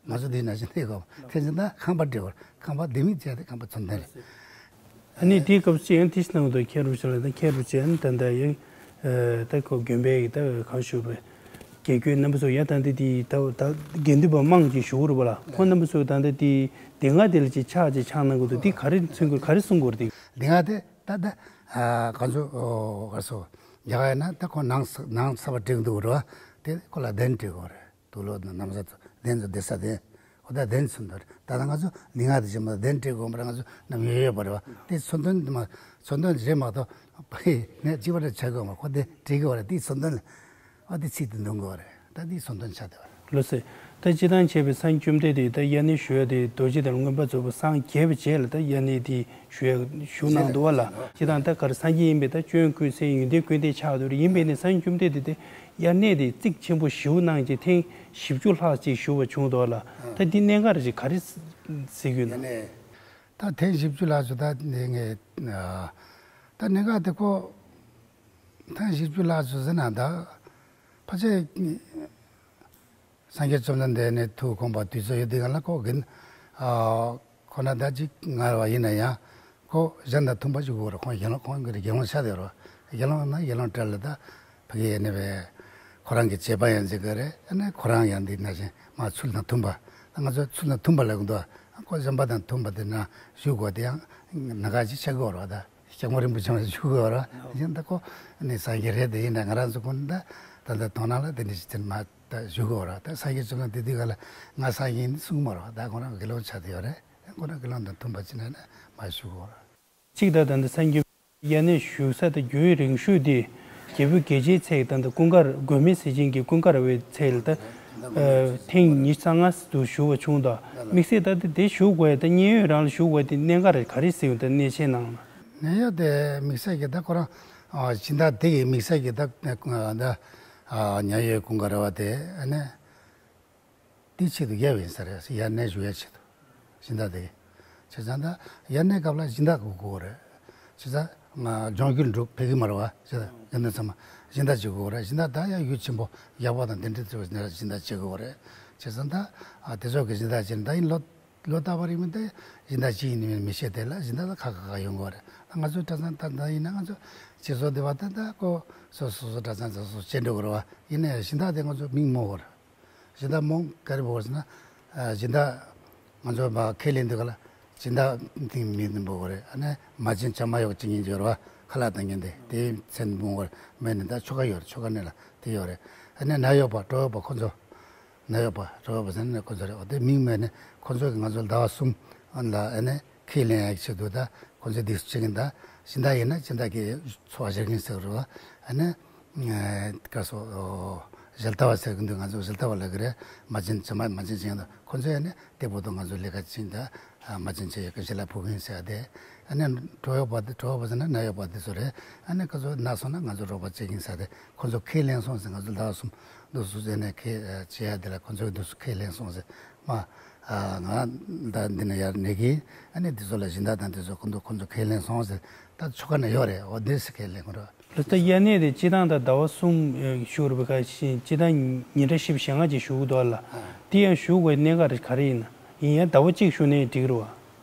བ། ང་ཚོ་འདི་ན་བཞིན་འདི་གོ་ཐེ་ཚོམ་ད་ཁང་པ་སྤྲད་དགོས། ཁང་པ་ལྡེ་མིག་བྱས་ཏེ་ཁང་པ་ཚོམ་ཐེངས་རེད། ཨ་ནི་དེའི་སྐབས་སུ་ཡང་དེ་ཕྱི་ནང་དུ་ཁྱེད་རུ་ཆ་ལ་ད་ཁྱེད་རུ་ཆ་ནི་ད་ད་ཡང་ད་ཁོ་དགོན་པའི་ད་གང་ཞུ་བའི་དགེ་བསྐོས་རྣམ་པ་ཚོ་ཡང་ད་འདི་དེ་ད་ད་དགེ་འདུན་པ་མང་ཅིག་ཞུ་གི་རེད་པ་ལ། ཁོ་རྣམ་པ་ཚོ་ད་ད་དེ་དེ་སྔ་དེ་ལ་ཅིག་ཕྱག་ཅིག་ཕྱག་གནང་གི་འདུག་དེ་ག་རེ་མཚོན་གི་ག་རེ་གསུང་གི་རེད། དེ་ལྡེ་ང་དེ་ད་ད་གང་ཚོ་ག་སོ་རྒྱ་གར་ཡིན་ན་ད་ཁོ་ནང་ནང་ས་བ་སྤྲད་གི་འདུག་རེད་བ། དེ་ཁོ་ལ་གདན་སྤྲད་དགོས་རེད། དུག་ལོག་དང་ན་བཟའ་ཚོ་ལྡན་ཚོ་བསྡད་ས་དེ། ཁོ་ད་གདན་ཚུགས་འདུག་རེད། ད་ལྟ་ང་ཚོ་ལུས་ངག་དང་སྤྱི་མོ་གདན་སྤྲད་དགོས་མ་རེད། ང་ཚོ་ནམ་ཡོད་ཡོད་པ་རེད་བ། དེ་ཚུགས་འདུན་དེ་མ་ཚུགས་འདུན་རེད་མ་གཏོགས་ཕ་གི་ནས་གཅིག་པ་རེད་ཆགས་དགོས་མ་རེད། ཁོ་དེ་འགྲིག་གི་བ་རེད། དེ་ཚུགས་འདུན་ཨ་དེ་ཚིག་དེ་འདོན་དགོས་བ་རེད། ད་དེ་ཚུགས་འདུན་ཆགས་བསྡད་བ་རེད། ལགས་སོ། ད་སྤྱིར་བཏང་བྱས་པའི་སངས་རྒྱས་བཅོམ་ལྡན་འདས་ད་དབྱར་གནས་ཞུ་ཡ་དེ་རྡོ་རྗེ་གདན་མངོན་པ་རྫོགས་པ་སངས་རྒྱས་པའི་རྗེས་ལ་ད་དབྱར་གནས་དེ་ཞུ་ཡ་ཞུ་གནང་འདུག་བ་ལ། སྤྱིར་བཏང་ད་ག་རེ་སངས་རྒྱས་ཡིན་པས་ད་སྐྱོན་ཀུན་ཟད་ཡོན་ཏན་ཀུན་ལྡན་ཆགས་འདུག་རེད། ཡིན་པས་ནས་སངས་རྒྱས་བཅོམ་ལྡན་འདས་དེ་དབྱར་གནས་དེ་གཙིགས་ཆེན་པོ་ཞེ་པོ་གནང་རྗེས་ཐེངས་བཞི་བཅུ་ལྷག་ཅིག་བཞུགས་པ་བྱུང་འདུག་ལ། ད་འདི་གནད་འགག་རེ་ཞིག་ག་རེ་གཟིགས་ཡོད་ན། ད་ཐེངས་བཞི་བཅུ་ལྷག་ཅིག་ད་ནི་ངས་ད་གནད་འགག་དེ་ཁོ་ཐེངས་བཞི་བཅུ་ལྷག་ཅིག་ཟེར་ན་ད་ཕལ་ཆེར་སངས་རྒྱས་བཅོམ་ལྡན་འདས་ནས་ཐུགས་ཁོམ་པ་དུས་ཚོད་ཡོད་དུས་ག་ལ་ཁོ་གིན་ཨ་ཁོ་ན་ད་ཅིག་ངར་བ་ཡིན་ན་ཡང་ཁོ་གཞན་དང་མཐུན་པ་ཞིག་དགོས་རེད། ཁོང་དགེ་སློང་ཁོང་གི་དགེ་སློང་ཆགས་བསྡད་རོགས། དགེ་སློང་ན་དགེ་སློང་གྲལ་ལ་ད་ཕ་གི་ཡ་ནི་བས་ཁོ་རང་གི་བྱེད་པ་ཡང་འཛིན་གི་རེད། ཨ་ནི་ཁོ་རང་ཡང་འདི་ན་བཞིན་མ་ཚུལ་དང་མཐུན་པ། ད་ང་ཚོ་ཚུལ་དང་མཐུན་པ་ལབ་གི་འདུག་ཁོ་གཞན་པ་དང་མཐུན་པ་དེ་ན་ཞུགས་དགོས་དེ་ཡང་ན་ག་ཅིག་ཆགས་དགོས་རོགས་ད། སྐྱབས་མགོན་རིན་པོ་ཆེ་མ་ཞུ་དགོས་ར། ཡིན་ད་ཁོ་ནི་སངས་རྒྱས་རེད་དེ་ཡིན་ད་ང་རང་ཚོ་ཁོ་ནི་ད་ད་ལྟ་དོ་སྣང་ལ་དེ་འདྲ་ཞིག་དེ་མ་ད་ཞུ་དགོས་ར། ད་སངས་རྒྱས་བཅོམ་ལྡན་འདས་དེ་དུས་ག་ལ་ང་སངས་རྒྱས་ཡིན་གསུང་མ་ར། ད་ཁོ་རང་དགེ་སློང་ཆགས་དེ་ཡོད་རེད། ཁོ་རང་དགེ་སློང་དང་མཐུན་པ་ཅི་ན་ནི་མ་ཞུ་དགོས་ར། གཅིག་ད་ད་ལྟ་སངས་རྒྱས་དབྱར་གནས་བཞུགས་ས་དེ་རྒྱུན་རིང་ཤོས་དེ་རྒྱལ་པོ་རྒྱལ་བྱེད་ཚལ་ད་ལྟ་ཀུན་དགའ་དགོན་མེད་ཟེར་ཅན་གྱི་ཀུན་དགའ་ར་བའི་ཚལ་ད་ཐེངས་ཉི་ཤུ་རྩ་ལྔ་དུ་བཞུགས་པ་བྱུང་ད། དམིགས་བསལ་ད་དེ་དེ་བཞུགས་དགོས་ད་མཉན་ཡོད་རང་ལ་བཞུགས་དགོས་དེ་གནད་འགག་རེ་ག་རེ་ཟེར་ཡོད་ད་གནས་ཆེན་ནང་ལ། གནས་ཡོད་དེ་དམིགས་བསལ་གྱི་ད་ཁོ་རང་སྦྱིན་བདག་དེ་གི་དམིགས་བསལ་གྱི་ད་ད་མཉན་ཡོད་ཀུན་དགའ་ར་བ་དེ་ཨ་ནི་དེའི་ཆེད་དུ་ཡལ་བ་ཡིན་ས་རེད། དབྱར་གནས་བཞུགས་ཡའི་ཆེད་དུ་སྦྱིན་བདག་དེ་གི་བྱས་ཙང་ད་དབྱར་གནས་སྐབས་ལ་སྦྱིན་བདག་དགོས་དགོས་རེད། བྱས་ཙང་ང་ལྗོངས་རྒྱུ་འབྲུག་ཕེབས་ཀྱི་མ་རེད་བ། བྱས་ཙང་དགེ་འདུན་ཚང་མ་སྦྱིན་བདག་བྱེད་དགོས་རེད། སྦྱིན་བདག་ད་ཡང་ཡུལ་ཆེན་པོ་ཡག་པོ་དང་དེ་འདྲ་ཚོ་སྦྱིན་བདག་བྱེད་དགོས་རེད། བྱས་ཙང་ད་ཨ་དེ་ཚོ་གི་སྦྱིན་བདག་བྱས་ནས་ད་ཡིན་ལོ་ལོ་ལྟ་བ་རིང་མིན་ད་སྦྱིན་བདག་ཅི་ཡིན་མིན་མི་ཤེས་དེ་ལ་སྦྱིན་བདག་ད་ཁ་ཁ་ཁ་ཡོང་དགོས་རེད། ང་ཚོའི་གྲྭ་ཚང་ད་ད་ཡིན་ན་ང་ཚོ་སྤྱི་ཚོགས་འདི་བ་ད་ད་ཁོ་སོ་སོ་སོ་གྲྭ་ཚང་སོ་སོ་སྤྱི་འགྲོ་དགོས་རེད་བ། ཡིན་ན་ཡང་སྦྱིན་བདག་དེ་ང་ཚོ་མིང་མོ་དགོས་རེད། སྦྱིན་བདག་མོ་ག་རེ་འབོད་ཟེར་ན། ཨ་སྦྱིན་བདག་ང་ཚོ་མ་ཁས་ལེན་དུས་ག་ལ་སྦྱིན་བདག་དེ་མི་དེ་འབོད་དགོས་རེད། ཨ་ནི་མ་བྱན་བྱམས་མ་གཡོག་ཅིག་ཡིན་ཅིག་ཡོད་རེད་བ། ཁ་ལག་བཏང་མཁན་དེ་དེའི་མཚན་འབོད་དགོས་རེད། མོ་ནི་ད་ཆོ་ག་ཡོད་རེད། ཆོ་ག་ནི་ལ་དེ་ཡོད་རེད། ཨ་ནི་ནད་གཡོག་པ་གྲོད་གཡོག་པ་ཁོ་ཚོ་ནད་གཡོག་པ་གྲོད་གཡོག་པ་ཟེར་ན་ཁོ་ཚོ་རེད། འོ་དེ་མིང་མོ་ནི་ཁོ་ཚོ་གི་ང་ཚོ་ཟླ་བ་གསུམ་ལ་ཨ་ནི་ཁས་ལེན་ཡག་ཆེད་དུ་ད་ཁོ་ཚོས་འདི་བྱེད་ཀྱིན་ད་སྦྱིན་བདག་ཡིན་ན་སྦྱིན་བདག་གི་འཚོ་བ་སྐྱེལ་མཁན་ཟེར་བ་རེད་བ། ཨ་ནི་སྐལ་སོགས་གཞི་ལྟ་བ་ཟེར་གྱི་འདུག་ང་ཚོ་གཞི་ལྟ་བ་ལབ་ཀྱི་རེད། མ་བྱན་བྱམས་མ་མ་བྱན་བྱེད་མཁན་ད་ཁོ་ཚོས་ཨ་ནི་དེ་བར་དུ་ང་ཚོ་ལས་ཀ་བྱེད་ཀྱིན་ད་མ་བྱན་བྱེད་ཡག་གི་ཞི་ལ་ཕུལ་མཁན་ཟེར་ཡ་དེ། ཨ་ནི་གྲོད་གཡོག་པ་དེ་གྲོད་གཡོག་པ་ཟེར་ན་ནད་གཡོག་པ་དེ་ཚོ་རེད། ཨ་ནི་ཁོ་ཚོ་ན་སོང་ན་ང་ཚོ་རོགས་པ་བྱེད་ཀྱིན་ཟེར་དེ་ཁོ་ཚོ་ཁས་ལེན་སོང་ཟེར། ང་ཚོ་ཟླ་བ་གསུམ་འདུག་སུ་ཟེར་ནས་ཁས་བྱེད་ཡ་དེ་ལ་ཁོ་ཚོས་འདུག་སུ་ཁས་ལེན་སོང་ཟེར། མ་ཨ་ང་ད་འདི་ན་ཡར་ནས་ཀྱི་ཨ་ནི་འདི་ཚོ་ལ་སྦྱིན་བདག་དང་འདི་ཚོ་ཁོ་ཚོ་ཁོ་ཚོ་ཁས་ལེན་སོང་ཟེར། ད་ཆོ་ག་ན་ཡོད་རེད། འོ་འདི་སུ་ཁས་ལེན་དགོས་རེད། ལགས་སོ། དབྱར་གནས་དེ་སྤྱིར་བཏང་ད་ཟླ་བ་གསུམ་ཨེ་བཞུགས་རེད་པ། ཁ་ཤས་སྤྱིར་བཏང་ཉིན་གྲངས་བཞི་བཅུ་ཞེ་ལྔ་ཅིག་བཞུགས་འདུག་ལ། དེ་ཡང་བཞུགས་དགོས་གནད་འགག་རེ་ག་རེ་ཡིན་ན། ཡིན་ཡང་ཟླ་བ་གཅིག་བཞུགས་ནའི་འགྲིག་རེད་བ།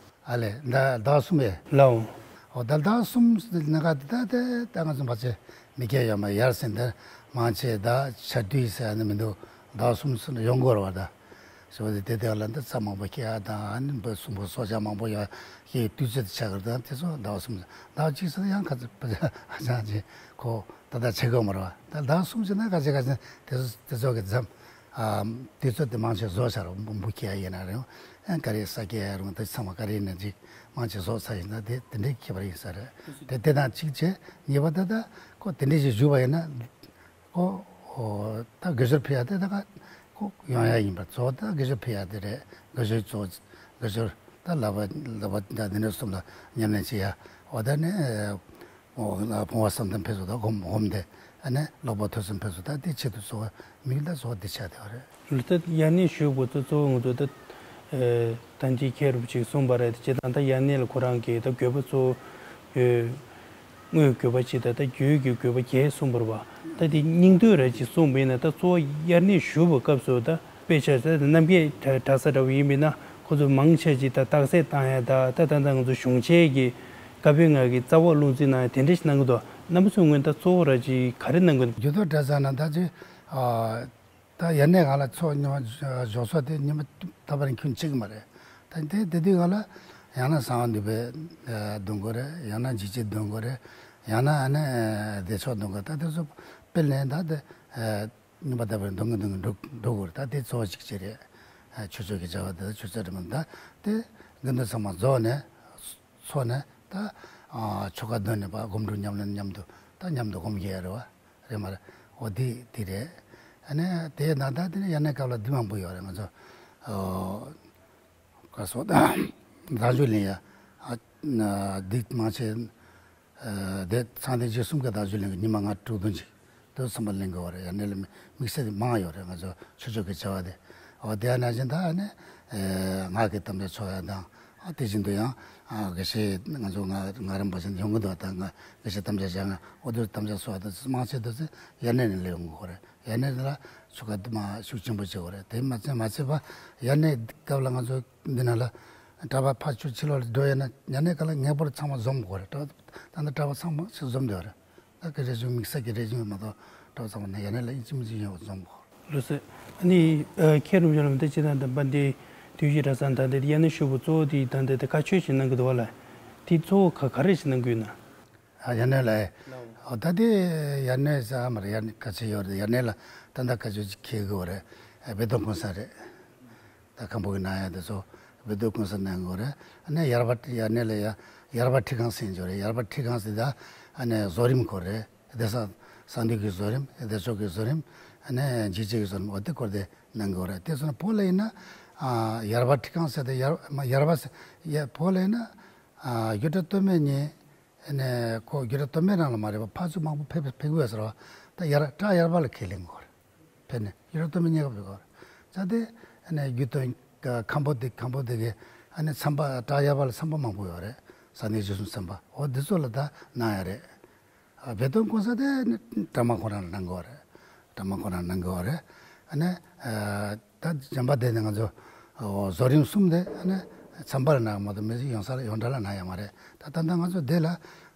ཨ་ལས་ཟླ་ཟླ་བ་གསུམ་ཡས། ལའོ། འོ་ད་ཟླ་བ་གསུམ་ནང་ག་དེ་ད་དེ་ད་ང་ཚོ་མ་ཚད་མི་སྐྱེ་ཡོད་མ་ཡར་སེང་ད་མང་ཆེ་ད་ཆར་དུས་ཟེར་ཡ་ནི་མི་འདུག་ཟླ་བ་གསུམ་ཟེར་ན་ཡོང་དགོས་རེད་བ་ད། ཟེར་བ་དེ་དེ་དེ་ལ་འདི་རྩྭ་མང་པོ་སྐྱེ་ཡ་དང་ཨ་ནི་འབུ་གསུམ་པོ་སྲོག་ཆགས་མང་པོ་ཡོད་ཡ་དུས་ཚོད་དེ་ཆགས་ཀྱི་རེད། ད་དེ་ཚོ་ཟླ་བ་གསུམ་ཟླ་བ་གཅིག་ཟེར་ཡང་ཁ་ཚ་ཧ་ཅང་ཅིག་ཁོ་ད་ད་ཆགས་ཀྱི་ཡོད་མ་རེད་བ། ད་ཟླ་བ་གསུམ་ཟེར་ན་ཁ་ཅིག་ཁ་ཅིག་དེ་ཚོ་དེ་ཚོ་གི་མཚམས། ཨ་དུས་ཚོད་དེ་མང་ཆེ་བཟོ་བྱ་རུང་འབུ་སྐྱེ་ཡ་ཡིན་ན་རུང་ཨ་ག་རེ་ས་སྐྱེ་ཡ་རུང་དེ་ཚང་མ་ག་རེ་ཡིན་ན་ཅིག་མང་ཆེ་བཟོ་ཚར་ཡིན་ན་དེ་དེ་འདྲའི་ཁྱད་པར་ཡིན་ས་རེད། དེ་དེ་དང་གཅིག་བྱས་ཉེས་པ་ད་ད་ཁོ་དེ་འདྲའི་ཞིག་ཞུ་བ་ཡིན་ན་ཁོ་ཨོ་ད་དགེ་སྦྱོར་ཕུལ་ཡ་དེ་ད་ག་ཁོ་ཡོང་ཡ་ཡིན་པ་གཙོ་བོ་ད་དགེ་སྦྱོར་ཕུལ་ཡ་དེ་རེད། དགེ་སྦྱོར་གཙོ་བོ་དགེ་སྦྱོར་ད་བསླབ་པ་བསླབ་པ་ད་དེ་འདྲ་གསུམ་ལ་ཉམས་ལེན་བྱེད་ཡ་འོ་ད་ནི། འོ་ལ་ཕུང་བ་བསམ་གཏན་ཕུན་སུམ་ཚོགས་སྒོམ་སྒོམ་དེ་ཨ་ནི་ཀློག་པ་ཐོས་བསམ་ཕུན་སུམ་ཚོགས་ད་དེ་ཆེད་དུ་གཙོ་བོ་དམིགས་ད་གཙོ་བོ་དེ་ཆགས་བསྡད་པ་རེད། ལགས་སོ། ད་དབྱར་གནས་ཞུ་དགོས་ཚུལ་གཙོ་བོ་ང་ཚོ་ད་ད་ལྟའི་མཁན་རིན་པོ་ཆེས་གསུངས་པ་རེད། སྤྱིར་བཏང་ད་དབྱར་གནས་ལ་ཁོ་རང་གིས་ད་དགོས་པ་གཙོ་བོ་དངོས་དགོས་པ་གཅིག་དང་ད་རྒྱུའི་གི་དགོས་པ་བརྒྱད་གསུངས་པ་རེད་བ། ད་དེ་སྙིང་བསྡུས་ར་ཅིག་གསུངས་པ་ཡིན་ན་ད་གཙོ་བོ་དབྱར་གནས་ཞུ་བའི་སྐབས་སུ་ད། དཔེ་ཆ་ཟེར་ནམ་མཁའི་གྲྭ་གྲྭ་ས་འདྲ་བོ་ཡིན་པས་ན་ཁོ་ཚོ་མང་ཆེ་ཅིག་ད་རྟགས་གསལ་བཏང་ཡ་ད་ད་ད་ད་ང་ཚོ་གཞུང་ཆེན་གྱི་བཀའ་པོད་ལྔ་གི་རྩ་བ་ཀློག་འཛིན་གནང་ཡ་དེ་འདྲ་ཞིག་གནང་གི་འདུག་རྣམ་པ་ཚོའི་ངོས་ད་གཙོ་བོ་ར་ཅིག་ག་རེ་གནང་གི་འདུག་རྒྱུད་སྟོད་གྲྭ་ཚང་ནང་ད་ཅི་ཨ་ད་དབྱར་གནས་སྒང་ལ་ཚོགས་ཉི་མ་འབྱོར་ཚོགས་དེ་ཉི་མ་ད་བར་ཁྱོན་ཆེ་གི་མ་རེད། ད་དེ་དེ་དུས་སྒང་ལ་ཡང་ན་གསང་བ་འདུས་པའི་འདོན་དགོས་རེད། ཡང་ན་འཇིགས་བྱེད་འདོན་དགོས་རེད། ཡང་ན་ཨ་ནི་བདེ་མཆོག་འདོན་དགོས། ད་དེ་ཚོ་སྤེལ་ནས་ད་དེ། རྔོན་པ་ལྟ་བུར་འདོན་གྱི་འདོན་གྱི་འགྲོ་འགྲོ་དགོས་རེད། ད་དེ་གཙོ་བོ་གཅིག་བྱས་རེད། ཆོས་ཕྱོགས་ཀྱི་བྱ་བ་དེ་ཆོས་ཕྱོགས་རེད་མ་གཏོགས་དེ་དགེ་འདུན་ཚང་མ་རྫོགས་ནས་ཚོགས་ནས་ད་ཆོ་ག་འདོན་ནས་པ་སྒོམ་སྒྲུབ་ཉམས་ལེན་མཉམ་དུ་ད་མཉམ་དུ་སྒོམ་གྱི་ཡོད་རེད་བ། རེད་མ་རེད། འོ་དེ་དེ་རེད། ཨ་ནི་དེའི་ནང་ད་དེ་ནི་དབྱར་གནས་སྐབས་ལ་འདི་མང་པོ་ཡོད་རེད། ང་ཚོ་ག་སོ་ད་བདག་རྒྱུད་ལེན་ཡ། འདི་མང་ཆེ་དེ་ཚངས་ཐིག་རྗེས་གསུམ་གྱི་བདག་རྒྱུད་ལེན་གྱི་ཉི་མ་ལྔ་དྲུག་བདུན་ཅིག་དུ་ཚང་མ་ལེན་དགོས་པ་རེད། དབྱར་གནས་ལ་དམིགས་བསལ་དེ་མང་ཡོད་རེད། ང་ཚོ་ཆོས་ཕྱོགས་ཀྱི་བྱ་བ་དེ། འོ་དེ་ཡང་ན་བཞིན་ད་ནི་སྔགས་ཀྱི་དམ་བཅའ་ཆོ་ཡ་དང་། ཨ་དེ་བཞིན་དུ་ཡང་ཨ་དགེ་བཤེས་ང་ཚོ་ང་ང་རིམ་པ་བཞིན་ཡོང་གི་འདུག་ད་ང་དགེ་བཤེས་དམ་བཅའ་བཞག་ང་འོ་དུ་དམ་བཅའ་སོགས་དུ་མང་ཆེ་དུ་ཚེ་དབྱར་གནས་ནས་སླེབས་ཡོང་གི་ཡོད་རེད། དབྱར་གནས་ལ་ཆོ་ག་དུ་མ་ཤུགས་ཆེན་པོ་བྱེད་དགོས་རེད། དེ་མ་ཚད་མ་ཚད་པ་དབྱར་གནས་སྐབས་ལ་ང་ཚོ་འདི་ན་ལ་གྲྭ་པ་ཕར་ཚུར་ཕྱི་ལོགས་ལ་འགྲོ་ཡོད་ན་དབྱར་གནས་སྐབས་ལ་ངེས་པར་ཚང་མ་འཛོམས་དགོས་རེད། གྲྭ་པ་ད་ལྟ་གྲྭ་པ་ཚང་མ་ཞིག་འཛོམས་བསྡད་ཡོད་རེད། ད་ག་རེ་བྱུང་དམིགས་བསལ་གྱི་རེ་བྱུང་མ་གཏོགས་གྲྭ་པ་ཚང་མ་ནས་དབྱར་གནས་ལ་ཡིན་གཅིག་མིན་གཅིག་ཡོང་བ་འཛོམས་དགོས། ལགས་སོ། ཨ་ནི་ཨ་མཁན་རིན་པོ་ཆེ་ལ་ད་ཅི་ད་ད་པ་འདི་དུས་ཀྱི་གྲྭ་ཚང་ད་འདི་དབྱར་གནས་ཤོག་བུ་གཙོ་བོ་དེ་ད་འདི་ད་བཀའ་ཆོས་ཤིག་གནང་གི་འདུག་བ་ལ། དེ་གཙོ་བོ་ག་ག་རེ་ཞིག་གནང་གི་ཡོད་ན། ཨ་དབྱར་གནས་ལ་ཨེ། ཨོ་ད་དེ་དབྱར་གནས་ཟ་མ་རེད། དབྱར་གནས་ག་ཚོད་ཡོད་རེད། དབྱར་གནས་ལ་ད་ད་བཀའ་ཆོས་ཅིག་འཁེལ་གི་ཡོད་རེད། ཨ་བེ་ཏོ་གུང་ས་རེད། ད་ཁམས་པ་གི་ནང་ཡ་དེ་ཚོ་བེ་ཏོ་གུང་ས་གནང་གི་ཡོད་རེད། ཨ་ནས་ཡར་པ་དབྱར་གནས་ལ་ཡ་ཡར་པ་ཁྲི་ཁང་ཟེར་གྱི་ཡོད་རེད། ཡར་པ་ཁྲི་ཁང་ཟེར་ད་ཨ་ནས་བཟོ་རིམ་སྐོར་རེད། བདེ་གསང་གསང་འདུས་ཀྱི་བཟོ་རིམ། བདེ་མཆོག་གི་བཟོ་རིམ། ཨ་ནས་འཇིགས་བྱེད་ཀྱི་བཟོ་རིམ། འོ་དེ་སྐོར་དེ་གནང་གི་ཡོད་རེད། དེ་སོང་ན་བོད་ལ་ཡིན་ན་ཨ་ཡར་པ་ཁྲི་ཁང་ཟེར་དེ་ཡར་མ་ཡར་པ་ཟེར་ཡ་བོད་ལ་ཡིན་ན་ཨ་རྒྱུད་གྲྭ་སྟོད་སྨད་གཉིས། ཨ་ནས་ཁོ་རྒྱུད་གྲྭ་སྟོད་སྨད་རང་ལ་མ་རེད་པ། ཕར་ཚུར་མང་པོ་ཕེབས་ཕེབས་ཀྱི་ཡོད་ཟེར་བ། ད་ཡར་བྲག་ཡར་པ་ལ་ཁས་ལེན་དགོས་རེད། ཕེབས་ནས་རྒྱུད་གྲྭ་སྟོད་སྨད་གཉིས་ཀ་ཕེབས་དགོས་རེད། ད་དེ་ཨ་ནས་རྒྱུད་སྟོད་ཁམས་པ་དེ་ཁམས་པ་དེ་གའི་ཨ་ནས་ཚན་པ་བྲག་ཡར་པ་ལ་ཚན་པ་མང་པོ་ཡོད་རེད། གསང་འདུས་རྗེས་གསུམ་ཚན་པ། འོ་འདི་ཚོ་ལ་ད་གནང་ཡ་རེད། ཨ་བེ་ཏོ་གུང་ས་དེ་ནི་གྲྭ་མ་ཁོ་རང་ལ་གནང་དགོས་རེད། གྲྭ་མ་ཁོ་རང་ལ་གནང་དགོས་རེད། ཨ་ནི་ཨ་ད་གཞན་པ་དེ་ནི་ང་ཚོ་ཨོ་བཟོ་རིམ་གསུམ་དེ་ཨ་ནི་ཚན་པ་ལ་གནང་མ་གཏོགས་མི་ཡོངས་ས་ལ་ཡོངས་གྲྭ་ལ་གནང་ཡ་མ་རེད། ད་ད་ལྟ་ང་ཚོ་དེ་ལ་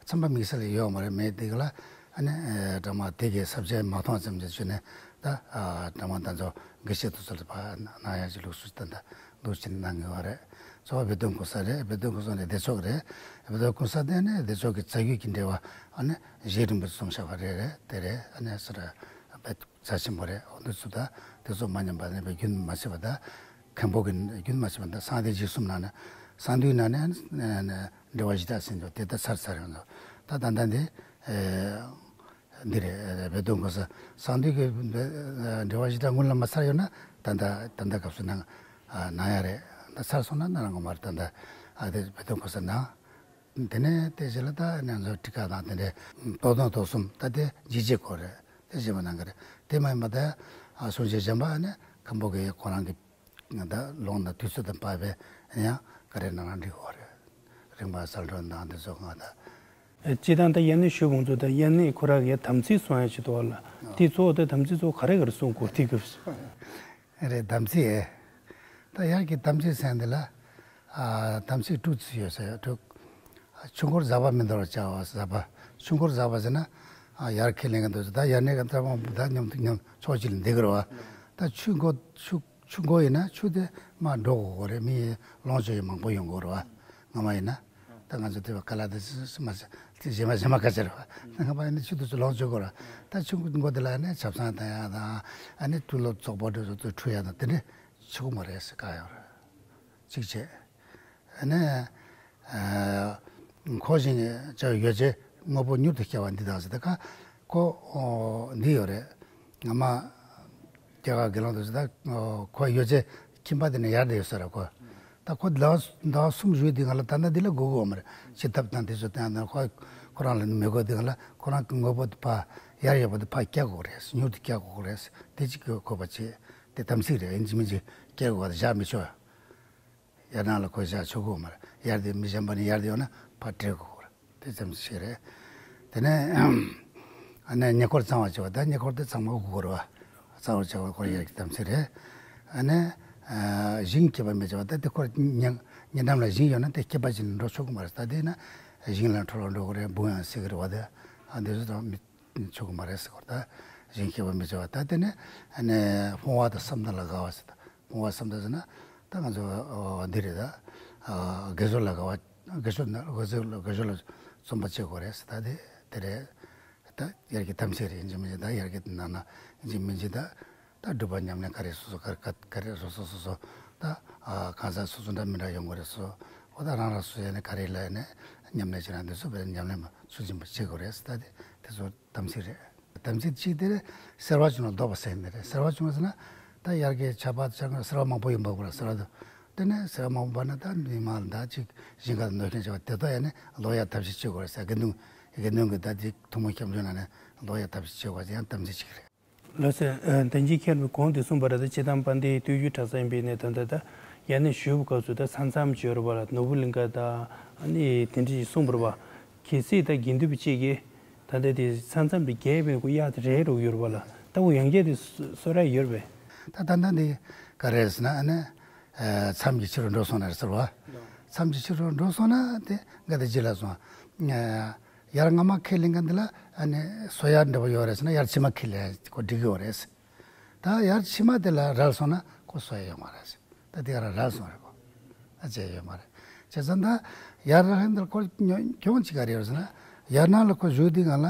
ཚན་པ་དམིགས་བསལ་ཡོད་མ་རེད། མེད་དེ་ག་ལ་ཨ་ནི་ཨ་གྲྭ་མ་དེ་གའི་ས་བཅད་མ་མཐོང་ཙམ་གྱི་ཆུ་ནས་ད་ཨ་གྲྭ་མ་ད་ཚོ་དགེ་བཤེས་དུ་ཚོ་ལ་ཕ་གནང་ཡ་གི་ལུགས་སྲོལ་ད་ད་འདུག་ཕྱིན་གནང་གི་ཡོད་རེད། གཙོ་བོ་བེ་ཏོ་གུང་ས་རེད། བེ་ཏོ་གུང་ས་ནས་བདེ་མཆོག་རེད། བེ་ཏོ་གུང་ས་དེ་ནས་བདེ་མཆོག་གི་རྩ་རྒྱུད་ཀྱི་འགྲེལ་པ་ཨ་ནི་གཞི་རིམ་པར་གསུངས་བཞག་པ་རེད། རེད་དེ་རེད། ཨ་ནི་སུ་ར་བེ་རྩ་ཆེན་པོ་རེད། འོ་འདི་ཚོ་ད་དེ་ཚོ་མ་ཉམས་པ་ནས་བེ་རྒྱུན་མ་ཆད་པ་ད་མཁན་པོ་གི་རྒྱུན་མ་ཆད་པ་ད་གསང་བདེ་འཇིགས་གསུམ་ནང་ནས་གསང་འདུས་ནང་ནས་འགྲེལ་པ་བཞི་སྟག་ཟེར་འདུག་དེ་ད་ཚར་ཚར་ཡོང་འདུག་ད་ད་ལྟ་འདི་ཨེ། འདི་རེད། བེ་ཏོ་གུང་ས་གསང་འདུས་ཀྱི་འགྲེལ་པ་བཞི་སྟག་སྔོན་ལ་མ་ཚར་ཡོད་ན་ད་ལྟ་ད་ལྟ་སྐབས་སུ་གནང་གནང་ཡ་རེད། ད་ཚར་སོང་ན་གནང་རང་གོ་མ་རེད། ད་ལྟ་ཨ་དེ་བེ་ཏོ་གུང་ས་གནང་། དེ་ནས་དེ་རྗེས་ལ་ད་ང་ཚོ་ཁྲིད་ཀ་དང་དེ་འདྲའི་རྟོགས་ལྡན་རྟོགས་གསུམ་ད་དེ་འཇིགས་བྱེད་སྐོར་རེད། དེ་རྗེས་མ་གནང་གི་རེད། དེ་མ་ཡིན་པ་ད་ཨ་གསུང་ཆོས་གཞན་པ་ནི་མཁན་པོ་གི་ཁོ་རང་གི་ད་ལུང་དང་དུས་ཚོད་དང་བབ་པའི་ཡང་ག་རེ་གནང་རང་འགྲིག་གི་རེད། རིམ་པ་གསལ་སྒྲོན་དང་དེ་ཚོ་གང་ལྟར། སྤྱིར་བཏང་ད་དབྱར་གནས་ཤོག་བུ་ཚོ་ད་དབྱར་གནས་ཁོ་རང་གི་དམ་ཚིག་སྲུང་ཡ་ཞིག་འདུག་བ་ལ། དེ་གཙོ་བོ་ད་དམ་ཚིག་གཙོ་བོ་ག་རེ་ག་རེ་སྲུང་དགོས་དེ་སྐབས་སུ། རེད། དམ་ཚིག་ཨེ། ད་དབྱར་གྱི་དམ་ཚིག་ཟེར་འདི་ལ་ཨ་དམ་ཚིག་དྲུག་ཅིག་ཡོད་ཟེར་དྲུག་ཆུ་འཁོར་ཟག་པ་མི་འདོར་བར་བྱ་བ། ཟག་པ་ཆུ་འཁོར་ཟག་པ་ཟེར་ན་ཨ་དབྱར་ཁས་ལེན་གྱི་འདུག་ད་དབྱར་གནས་ཀྱི་ད་མང་པོ་ད་མཉམ་དུ་མཉམ་ཕྱོགས་གཅིག་ལ་འདི་གི་རེད་བ། ད་ཆུ་འཁོར་ཆུ་ཆུ་འགོ་ཡིན་ན་ཆུ་དེ་མར་འགྲོ་དགོས་རེད། མི་ལོངས་སྤྱོད་ཡོད་མང་པོ་ཡོང་གི་རེད་བ། སྔ་མ་ཡིན་ན་ད་ང་ཚོ་དེ་བ་ཀ་ལ་དེ་སི་སི་མ་སི་དེ་གཞན་མ་གཞན་མ་ག་ཚོད་རེད་བ། སྔ་མ་ཡིན་ན་ཆུ་དེ་ཚོ་ལོངས་སྤྱོད་དགོས་རེད། ད་ཆུ་འགོ་དེ་ལ་ནི་ཆབ་གསང་བཏང་ཡ་དང་ཨ་ནི་དུག་ལོག་བཙོག་པ་འདྲ་བོ་ཚོ་འཁྲུ་ཡ་དང་དེ་འདྲ་བྱེད་དགོས་མ་རེད་ཟེར་བཀག་ཡོད་རེད། གཅིག་བྱས། ཨ་ནི་ཨ་འཁོར་ཞིང་བྱ་བའི་ཡོ་བྱད་དངོས་པོ་མྱུར་དུ་སྐྱེ་བ་འདི་དང་ཟེར་ད་ཁ་ཁོ་འདི་ཡོད་རེད། སྔ་མ་རྒྱ་གར་དགེ་སློང་དུ་ཟེར་ད་ཁོ་ཡོ་བྱད་ཁྱིམ་པ་དེ་ནས་ཡར་དེ་ཡོད་ས་རེད་ཁོ། ད་ཁོ་ཟླ་བ་ཟླ་བ་གསུམ་བཞུགས་དུས་སྒང་ལ་ད་ལྟ་འདི་ལ་དགོས་དགོས་མ་རེད། ཕྱི་ཐབ་དང་དེ་ཚོ་བསྟན་དང་ཁོ་ཁོ་རང་ལ་མི་དགོས་དུས་སྒང་ལ་ཁོ་རང་གི་དངོས་པོ་དེ་ཕར་ཡར་ཡོད་པ་དེ་ཕར་སྐྱེལ་དགོས་རེད། མྱུར་དུ་སྐྱེལ་དགོས་རེད། དེ་གཅིག་གི་དགོས་པ་བྱེད། དེ་དམ་ཚིག་རེད། ཡིན་གཅིག་མིན་གཅིག་སྐྱེལ་དགོས་པ་དེ་བཞག་མི་ཆོག་ཡར་ནང་ལ་ཁོ་བཞག་ཆོག་གི་མ་རེད། ཡར་དེ་མི་གཞན་པ་ནས་ཡར་དེ་ཡོང་ན་ཕར་སྤྲད་དགོས་རེད། དེ་ཙམ་ཞིག་རེད། དེ་ནས་ཨ་ནི་ཉེ་འཁོར་གཙང་བ་བྱེད་པ་ད་ཉེ་འཁོར་དེ་གཙང་མ་དགོས་རེད་བ། གཙང་བ་བྱེད་པ་ཁོ་ཡར་གྱི་དམ་ཚིག་རེད། ཨ་ནི་ཨ་ཞིང་སྐྱེས་པ་མི་བྱེད་པ་ད་དེ་ཁོར་ཉེ་ཉེ་འགྲམ་ལ་ཞིང་ཡོད་ན་དེ་སྐྱེས་པ་ཅིག་འགྲོ་ཆོག་གི་མ་རེད། ད་དེ་ན་ཞིང་ལ་འཕྲོ་བརླག་འགྲོ་གི་རེད། འབུ་ཡང་སྲེག་གི་རེད་བ། དེ་ཨ་འདི་ཚོ་དང་མི་ཆོག་གི་མ་རེད་ཟེར་གོ། ད་ཞིང་སྐྱེས་པ་མི་བྱེད་པ་ད་དེ་ནས་ཨ་ནི་སྤོང་བ་དང་བསམ་གཏན་ལ་དགའ་བ་ཟེར། ད་སྤོང་བ་བསམ་གཏན་ཟེར་ན་ད་ང་ཚོ་འདི་རེད། ད་དགེ་སྦྱོར་ལ་དགའ་བ། དགེ་སྦྱོར་ན་དགེ་སྦྱོར་ལ་དགེ་སྦྱོར་ལ་བརྩོན་པ་བྱེད་དགོས་རེད་ཟེར། ད་དེ་དེ་རེད། ད་དབྱར་གྱི་དམ་ཚིག་རེད། ཡིན་གཅིག་མིན་གཅིག་ད་དབྱར་གྱི་ནང་ན་ཡིན་གཅིག་མིན་གཅིག་ད་ད་སྒྲུབ་པ་ཉམས་ལེན་ག་རེ་སོ་སོ་ག་རེ་ག་རེ་སོ་སོ་སོ་སོ་ ད་ཨ་གང་ཟག་སོ་སོ་འདྲ་མི་འདྲ་ཡོང་གི་རེད་སོ། འོ་ད་རང་རང་སོ་སོ་ཡ་ནས་ག་རེ་ལ་ཡ་ནས་མཉམ་ལས་བྱེད་རང་འདི་ཚོ་བས་ཉམས་ལེན་མ་ཚུལ་ཆེན་པོ་བྱེད་དགོས་རེད་ཟེར། ད་དེ་དེ་ཚོ་དམ་ཚིག་རེད། དམ་ཚིག་གཅིག་དེ་རེད། སེར་བ་བྱུང་ན་ལྡོག་པ་ཟེར་ནི་རེད། སེར་བ་བྱུང་ཟེར་ན་ད་དབྱར་ཁའི་ཆར་པ་ཆར་ནག་སེར་བ་མང་པོ་ཡོང་འབབ་དགོས་ར་སེར་བ་དུ། དེ་ནས་སེར་བ་མང་པོ་འབབ་ན་ད་མི་མང་ལ་ད་ཅིག་ཞིང་ཁ་ལ་གནོད་སྐྱོན་བྱེད་པ་དེ་དག་ཡ་ནས་ལོག་ཡ་ཐབས་ཤེས་བྱེད་དགོས་ར་ཟེར། དགེ་འདུན་དགེ་འདུན་གྱི་ད་ཅིག་ཐུན་མོང་སྐྱབས་འཇུག་ནང་ནས་ལོག་ཡ་ཐབས་ཤེས་བྱེད་དགོས་ཟེར་ཡང་དམ་ཚིག་གཅིག་རེད། ལགས་སོ། ཨ་ནི་ཁྱེད་རང་གོང་དུ་གསུངས་པ་རེད། ད་སྤྱིར་བཏང་དཔལ་ལྡན་དུས་རྒྱུན་གྲྭ་ཚང་ཡིན་པའི་ནས་ད་ལྟ་ད་ཡར་ནས་ཞུ་བའི་སྐབས་སུ་ད་ས་མཚམས་ཅིག་ཡོད་རེད་པ་ལ། ནོར་བུ་གླིང་ག་ད་ཨ་ནི་དེ་འདྲ་ཞིག་གསུངས་པ་རེད་པ། གལ་སྲིད་ད་དགེ་འདུན་པ་གཅིག་གིས་ད་ལྟ་དེ་ས་མཚམས་དེ་བརྒལ་བའི་ཁོ་གཡག་དེ་རལ་རོགས་ཡོད་རེད་པ་ལ། ད་ཁོ་ཡང་བསྐྱར་དེ་གསོ་གསོ་ཡ་ཡོད་རེད་པས། ད་ད་ལྟ་འདི་ག་རེ་རེད་ཟེར་ན་ཨ་ནི་ཨ་མཚམས་ཀྱི་ཕྱི་རུ་འགྲོ་སོང་ན་རེད་ཟེར་བ། མཚམས་ཀྱི་ཕྱི་རུ་འགྲོ་སོང་ན་དེ་ག་དེ་རྗེས་ལ་སོང་། ཨ། ཡར་སྔ་མ་ཁས་ལེན་མཁན་འདི་ལ་ཨ་ནི་གསོ་ཡ་འདྲ་པོ་ཡོད་རེད་ཟེར་ན་ཡར་ཕྱི་མ་ཁས་ལེན་ཁོ་འགྲིག་གི་ཡོད་རེད། ད་ཡར་ཕྱི་མ་དེ་ལ་རལ་སོང་ན་ཁོ་གསོ་ཡ་ཡོད་མ་རེད། ད་དེ་ག་རང་རལ་སོང་རེད་ཁོ། ཨ་བྱས་ཡོད་མ་རེད། བྱས་ཙང་ད་ཡར་རལ་མཁན་འདི་ལ་ཁོ་གྱོང་ཅིག་ག་རེ་ཡོད་ཟེར་ན་ཡར་ནང་ལ་ཁོ་བཞུགས་དུས་སྒང་ལ་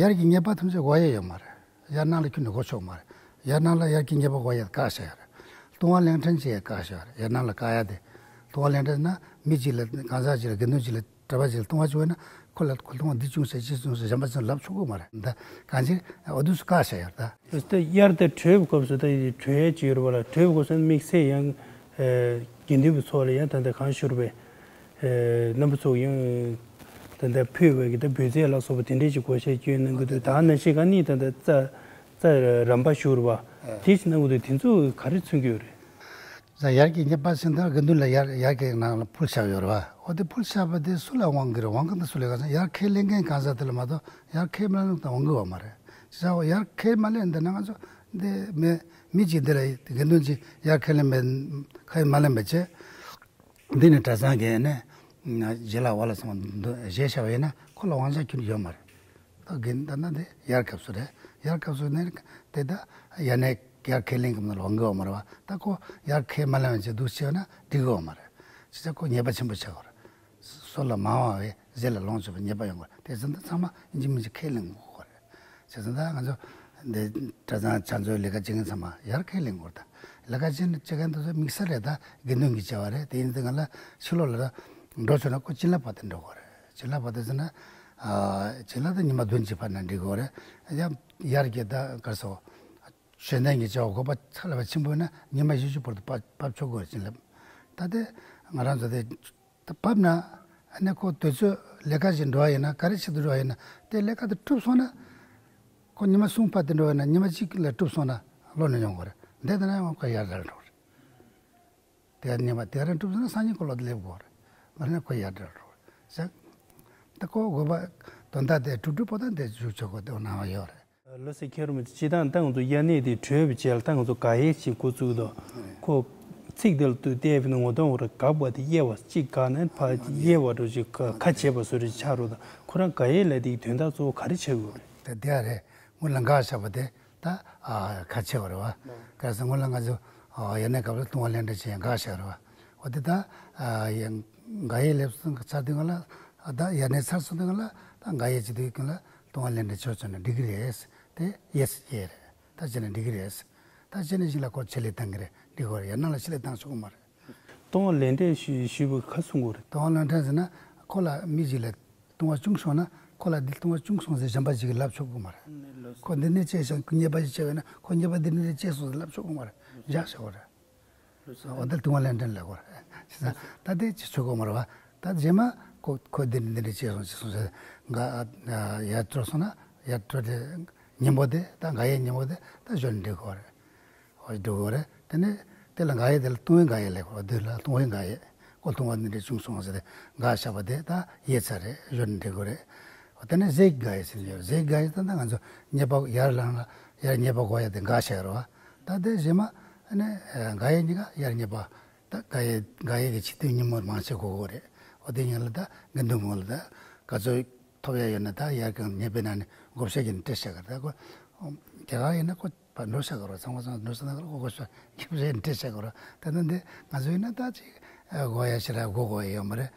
ཡར་གྱི་ཉེས་པ་ཐམས་ཅད་འགོག་ཡ་ཡོད་མ་རེད། ཡར་ནང་ལ་ཁྱོན་ནས་འགོག་ཆོག་མ་རེད། ཡར་ནང་ལ་ཡར་གྱི་ཉེས་པ་འགོག་ཡ་བཀག་བཞག་ཡོད་རེད། ལྟུང་བ་ལེན་ཕྲན་བྱེད་ཡ་བཀག་བཞག་ཡོད་རེད། ཡར་ནང་ལ་བཀག་ཡ་དེ། ལྟུང་བ་ལེན་ཕྲན་ཟེར་ན་མི་གཅིག་ལ་གང་ཟག་གཅིག་ལ་དགེ་འདུན་གཅིག་ལ་གྲྭ་པ་གཅིག་ལ་ལྟུང་བ་བྱུང་བ་ན་ཁོ་ལ་ཁོ་ལྟུང་བ་འདི་བྱུང་ཟེར་ཅི་བྱུང་ཟེར་གཞན་པ་ཚོས་ལབ་ཆོག་གི་མ་རེད། ད་གང་ཅི་འོ་འདུག་སེ་བཀག་བཞག་ཡོད་རེད་ད། དེ་དབྱར་དེ་གྲོལ་བའི་སྐབས་སུ་ད་གྲོལ་ཡས་ཅིག་ཡོད་རེད་པ་ལ། གྲོལ་བའི་སྐབས་སུ་དམིགས་བསལ་ཡང་ཨེ་དགེ་འདུན་པ་ཚོ་ལ་ཡང་ད་ལྟ་གང་ཞུ་རེད་པས། ཨེ་རྣམ་པ་ཚོ་ཡང་ད་ལྟ་ཕུལ་བའི་གི་ད་འབུལ་རྫས་ལ་སོགས་པ་དེ་འདྲས་ཅིག་བགོ་བཤའ་བསྐྱོན་གནང་གི་འདུག་ད་ནང་བཞིན་ག་ནི་ད་ལྟ་རྩ་རྩ་རམ་པ་ཞུ་རེད་པ། དེ་ཅིག་གནང་གི་འདུག་དེ་ཚོ་ག་རེ་མཚོན་གྱི་ཡོད་རེད། ཡར་གྱི་ཉེས་པ་ཟེར་ན་དགེ་འདུན་ལ་ཡར་ཡར་གྱི་ནང་ལ་ཕུལ་བཞག་ཡོད་རེད་པ། འོ་དེ་ཕུལ་བཞག་པ་དེ་སུ་ལ་དབང་གི་རེད། དབང་གི་འདི་སུ་ལ་ག་ཟེར་ན་ཡར་ཁས་ལེན་མཁན་གང་ཟག་དེ་ལ་མ་གཏོགས་ཡར་ཁས་མ་ལེན་དང་དབང་གི་ཡོད་མ་རེད། བྱས་ཙང་ཡར་ཁས་མ་ལེན་འདི་ན་ང་ཚོ་འདི་མི་མི་གཅིག་འདི་ལ་དགེ་འདུན་གཅིག་ཡར་ཁས་ལེན་པའི་ཁས་མ་ལེན་པའི་ཆེད་འདི་ནི་གྲྭ་ཚང་གི་ནས་རྗེས་ལ་བ་ལ་སོང་བཞེས་བྱ་བ་ཡིན་ན་ཁོ་ལ་དབང་ཆ་ཁྱོན་ཡོད་མ་རེད། ད་དགེ་འདུན་ད་ན་འདི་ཡར་སྐབས་སུ་རེད། ཡར་སྐབས་སུ་ནས་དེ་ད་ཡར་ནས་ཡར་ཁས་ལེན་གྱི་མི་ལ་དབང་གི་ཡོད་མ་རེད་པ། ད་ཁོ་ཡར་ཁས་མ་ལེན་པ་བྱས་འདུག་བྱས་ན་འགྲིག་གི་ཡོད་མ་རེད། བྱས་ཙང་ཁོ་ཉེས་པ་ཆེན་པོ་ཆགས་ཀྱི་ཡོད་རེད། སོ་ལ་མ་དབང་བའི་རྗེས་ལ་ལོངས་སྤྱོད་པའི་ཉེས་པ་ཡོང་གི་རེད། དེ་ཚོ་འདི་ཚང་མ་ཡིན་གཅིག་མིན་གཅིག་ཁས་ལེན་དགོས་ཀྱི་རེད། བྱས་ཙང་ད་ང་ཚོ་འདི་གྲྭ་ཚང་ཕྱག་མཛོད་ལས་ཀ་བྱེད་མཁན་ཚང་མ་ཡར་ཁས་ལེན་དགོས་རེད། ད་ལས་ཀ་བྱེད་ནས་བྱེད་མཁན་དེ་ཚོ་དམིགས་བསལ་རེད། ད་དགེ་འདུན་གྱིས་བྱས་པ་རེད། དེ་ཡིན་དུས་ང་ལ་ཕྱི་ལོགས་ལ་ད་འགྲོ་ཆོག་ན་ཁོ་བྱིན་རླབས་པ་དེ་འགྲོ་དགོས་རེད། བྱིན་རླབས་པ་དེ་ཟེར་ན་ཨ་བྱིན་རླབས་དེ་ཉི་མ་བདུན་གྱི་བར་ན་འགྲིག་གི་རེད། ཡང་ཡར་གྱི་ད་ག་རེ་ཟེར། ཆོས་ལྡན་གྱི་བྱ་བ་དགོས་པ་ཚ་ལ་བ་ཆེན་པོ་ཡིན་ན་ཉི་མ་བཞི་བཅུ་བར་དུ་བབ་བབ་ཆོག་གི་རེད། བྱིན་རླབས། ད་དེ་ང་རང་ཚོ་དེ་ད་བབས་ན་ཨ་ནི་ཁོ་དུས་ཚོད་ལས་ཀ་ཞིག་འགྲོ་བ་ཡིན་ན་ག་རེ་བྱེད་དུ་འགྲོ་བ་ཡིན་ན་དེ་ལས་ཀ་དེ་གྲུབ་སོང་ན་ཁོ་ཉི་མ་གསུམ་བར་དུ་འགྲོ་བ་ཡིན་ན་ཉི་མ་གཅིག་ལ་གྲུབ་སོང་ན་ལོག་ནས་ཡོང་དགོས་རེད། འདས་ད་ན་ཡང་ཁོ་ཡར་རལ་འགྲོ་རེད། དེ་ཉི་མ་དེ་རིང་གྲུབ་སོང་ན་སང་ཉིན་ཁོ་ལོག་སླེབས་དགོས་རེད། མ་ནི་ཁོ་ཡར་རལ་འགྲོ་རེད་ཟེར། ད་ཁོ་དགོས་པ་དོན་དག་དེ་གྲུབ་གྲུབ་པོ་ད་དེ་བཞུགས་ཆོག་གོ་དེ་གནང་བ་ཡོད་རེད། ལོ་སི་ཁྱེད་རང་སྤྱི་བཏང་ད་ང་ཚོ་དབྱར་གནས་དེ་གྲོལ་བའི་རྗེས་ལ་ད་ང་ཚོ་དགག་དབྱེ་ཞིག་འགོ་བཙུགས་འདུག་ཁོ་ཚིག་དེ་ལ་ལྟོས་བལྟས་པ་ན་ངོ་གདོང་བར་དགག་པ་དེ་དབྱེ་བ་གཅིག་དགག་ན་ཕར་དབྱེ་བ་འདྲ་ཞིག་ཁ་ཁ་བྱེད་པ་བཟོ་འདྲ་ཆགས་འདུག་ད་ཁོ་རང་དགག་དབྱེ་ལབ་དེའི་དོན་དག་གཙོ་བོ་ག་རེ་ཆགས་ཀྱི་ཡོད་རེད། དེ་དེ་ཡ་རེད། སྔོན་ལ་དགག་བཞག་པ་དེ་ད་ཨ་ཁ་ཆེ་བ་རེད་བ། གལ་སྲིད་སྔོན་ལ་ང་ཚོ་ཨ་དབྱར་གནས་སྐབས་ལ་ལྟུང་བ་ལེན་འདྲ་བྱེད་ཡ་དགག་བཞག་རེད་བ། འོ་དེ་ད་ཨ་ཡ་དགག་དབྱེ་སླེབས་སོང་ཚར་དུས་སྒང་ལ་ཨ་ད་དབྱར་གནས་ཚར་སོང་དུས་སྒང་ལ་ད་དགག་དབྱེ་བྱེད་དུས་སྒང་ལ་ལྟུང་བ་ལེན་འདྲ་ཆོག་ཆོག་ན་འགྲིག་གི་རེད། དེ་ཡེ་སི་ཡེ་རེད། ད་བྱས་ན་འགྲིག་གི་རེད། ད་བྱས་ན་གཞི་ལ་ཁོ་ཆེད་ལས་བཏང་གི་རེད། འགྲིག་གི་རེད། ཡར་ནང་ལ་ཆེད་ལས་བཏང་ཆོག་གི་མ་རེད། ལྟུང་བ་ལེན་འདྲ་ཞུ་ཞུས་པ་ག་གསུང་གི་རེད། ལྟུང་བ་ལེན་འདྲ་ཟེར་ན་ཁོ་ལ་མི་གཅིག་ལ་ལྟུང་བ་བྱུང་སོང་ན་ཁོ་ལ་འདི་ལྟུང་བ་བྱུང་སོང་ཟེར་གཞན་པ་ཞིག་གིས་ལབ་ཆོག་གི་མ་རེད། ཁོ་འདི་ནས་སྐྱེས་ཤིང་ཉེས་པ་ཞིག་བྱས་པ་ཡིན་ན་ཁོ་ཉེས་པ་འདི་ནས་སྐྱེས་སོང་ཟེར་ལབ་ཆོག་གི་མ་རེད། བཞག་བཞག་གི་རེད། འོ་འདི་ལྟུང་བ་ལེན་འདྲ་ལབ་དགོས་རེད། བྱས་ཙང་ད་དེ་ཅི་ཆོག་གི་མ་རེད་བ། ད་རྗེས་མ་ཁོ་ཁོ་འདི་འདི་འདྲ་སྐྱེས་སོང་སྐྱེས་སོང་ཟེར་འགའ་ཡར་སྤྲོད་སོང་ན་ཡར་སྤྲོད་དེ་ཉིན་པོ་དེ་ད་དགག་དབྱེ་ཉིན་པོ་དེ་ད་གཞོལ་ནས་འགྲིག་གི་རེད། འོ་འགྲོ་དགོས་རེད། དེ་ནས་དེ་ལ་དགག་དབྱེ་དེ་ལ་ལྟུང་བའི་དགག་དབྱེ་ལབ་དགོས་རེད། དེ་ལ་ལྟུང་བའི་དགག་དབྱེ། ཁོ་ལྟུང་བ་འདི་འདྲ་བྱུང་སོང་ཟེར་ཏེ་དགག་བཞག་པ་དེ་ད་དབྱེ་ཚར་རེད། གཞོལ་ནས་འགྲིག་གི་རེད། འོ་དེ་ནས་ཟས་ཀྱི་དགག་དབྱེ་ཟེར་ནས་ཡོད་རེད། ཟས་ཀྱི་དགག་དབྱེ་ད་ད་ང་ཚོ་ཉེས་པ་ཡར་ལངས་ལ་ཡར་ཉེས་པ་འགོག་ཡ་དེ་དགག་བཞག་རེད་བ། ད་དེ་རྗེས་མ་ཨ་ནི་དགག་དབྱེ་གཉིས་ཀ་ཡར་ཉེས་པ་ད་དགག་དབྱེ་དགག་དབྱེ་གི་ཕྱི་དོན་ཉིན་མོར་མང་ཆེ་གོ་གི་རེད། འོ་དེ་ཉིན་ལ་ད་དགེ་འདུན་ངོ་ལ་ད་ག་ཚོད་ཐོབ་ཡ་ཡོད་ན་ད་ཡར་གང་ཉེས་པའི་ནང་ནས་བགོ་བཤའ་བྱས་ནས་སྤྲད་བཞག་གི་རེད། ད་ཁོ་རྒྱ་གར་ཡིན་ན་ཁོ་ཕར་འགྲོ་བཞག་གི་རེད། ཚང་མ་ཚང་མ་འགྲོ་ས་ན་ཁོ་བགོ་བཤའ་བྱས་ནས་སྤྲད་བཞག་གི་རེད། ད་ནི་འདི་ང་ཚོ་ཡིན་ན་ད་ཅིག་དགོས་ཡ་ཞེ་དྲག་དགོས་དགོས་ཡ་ཡོད་མ་རེད།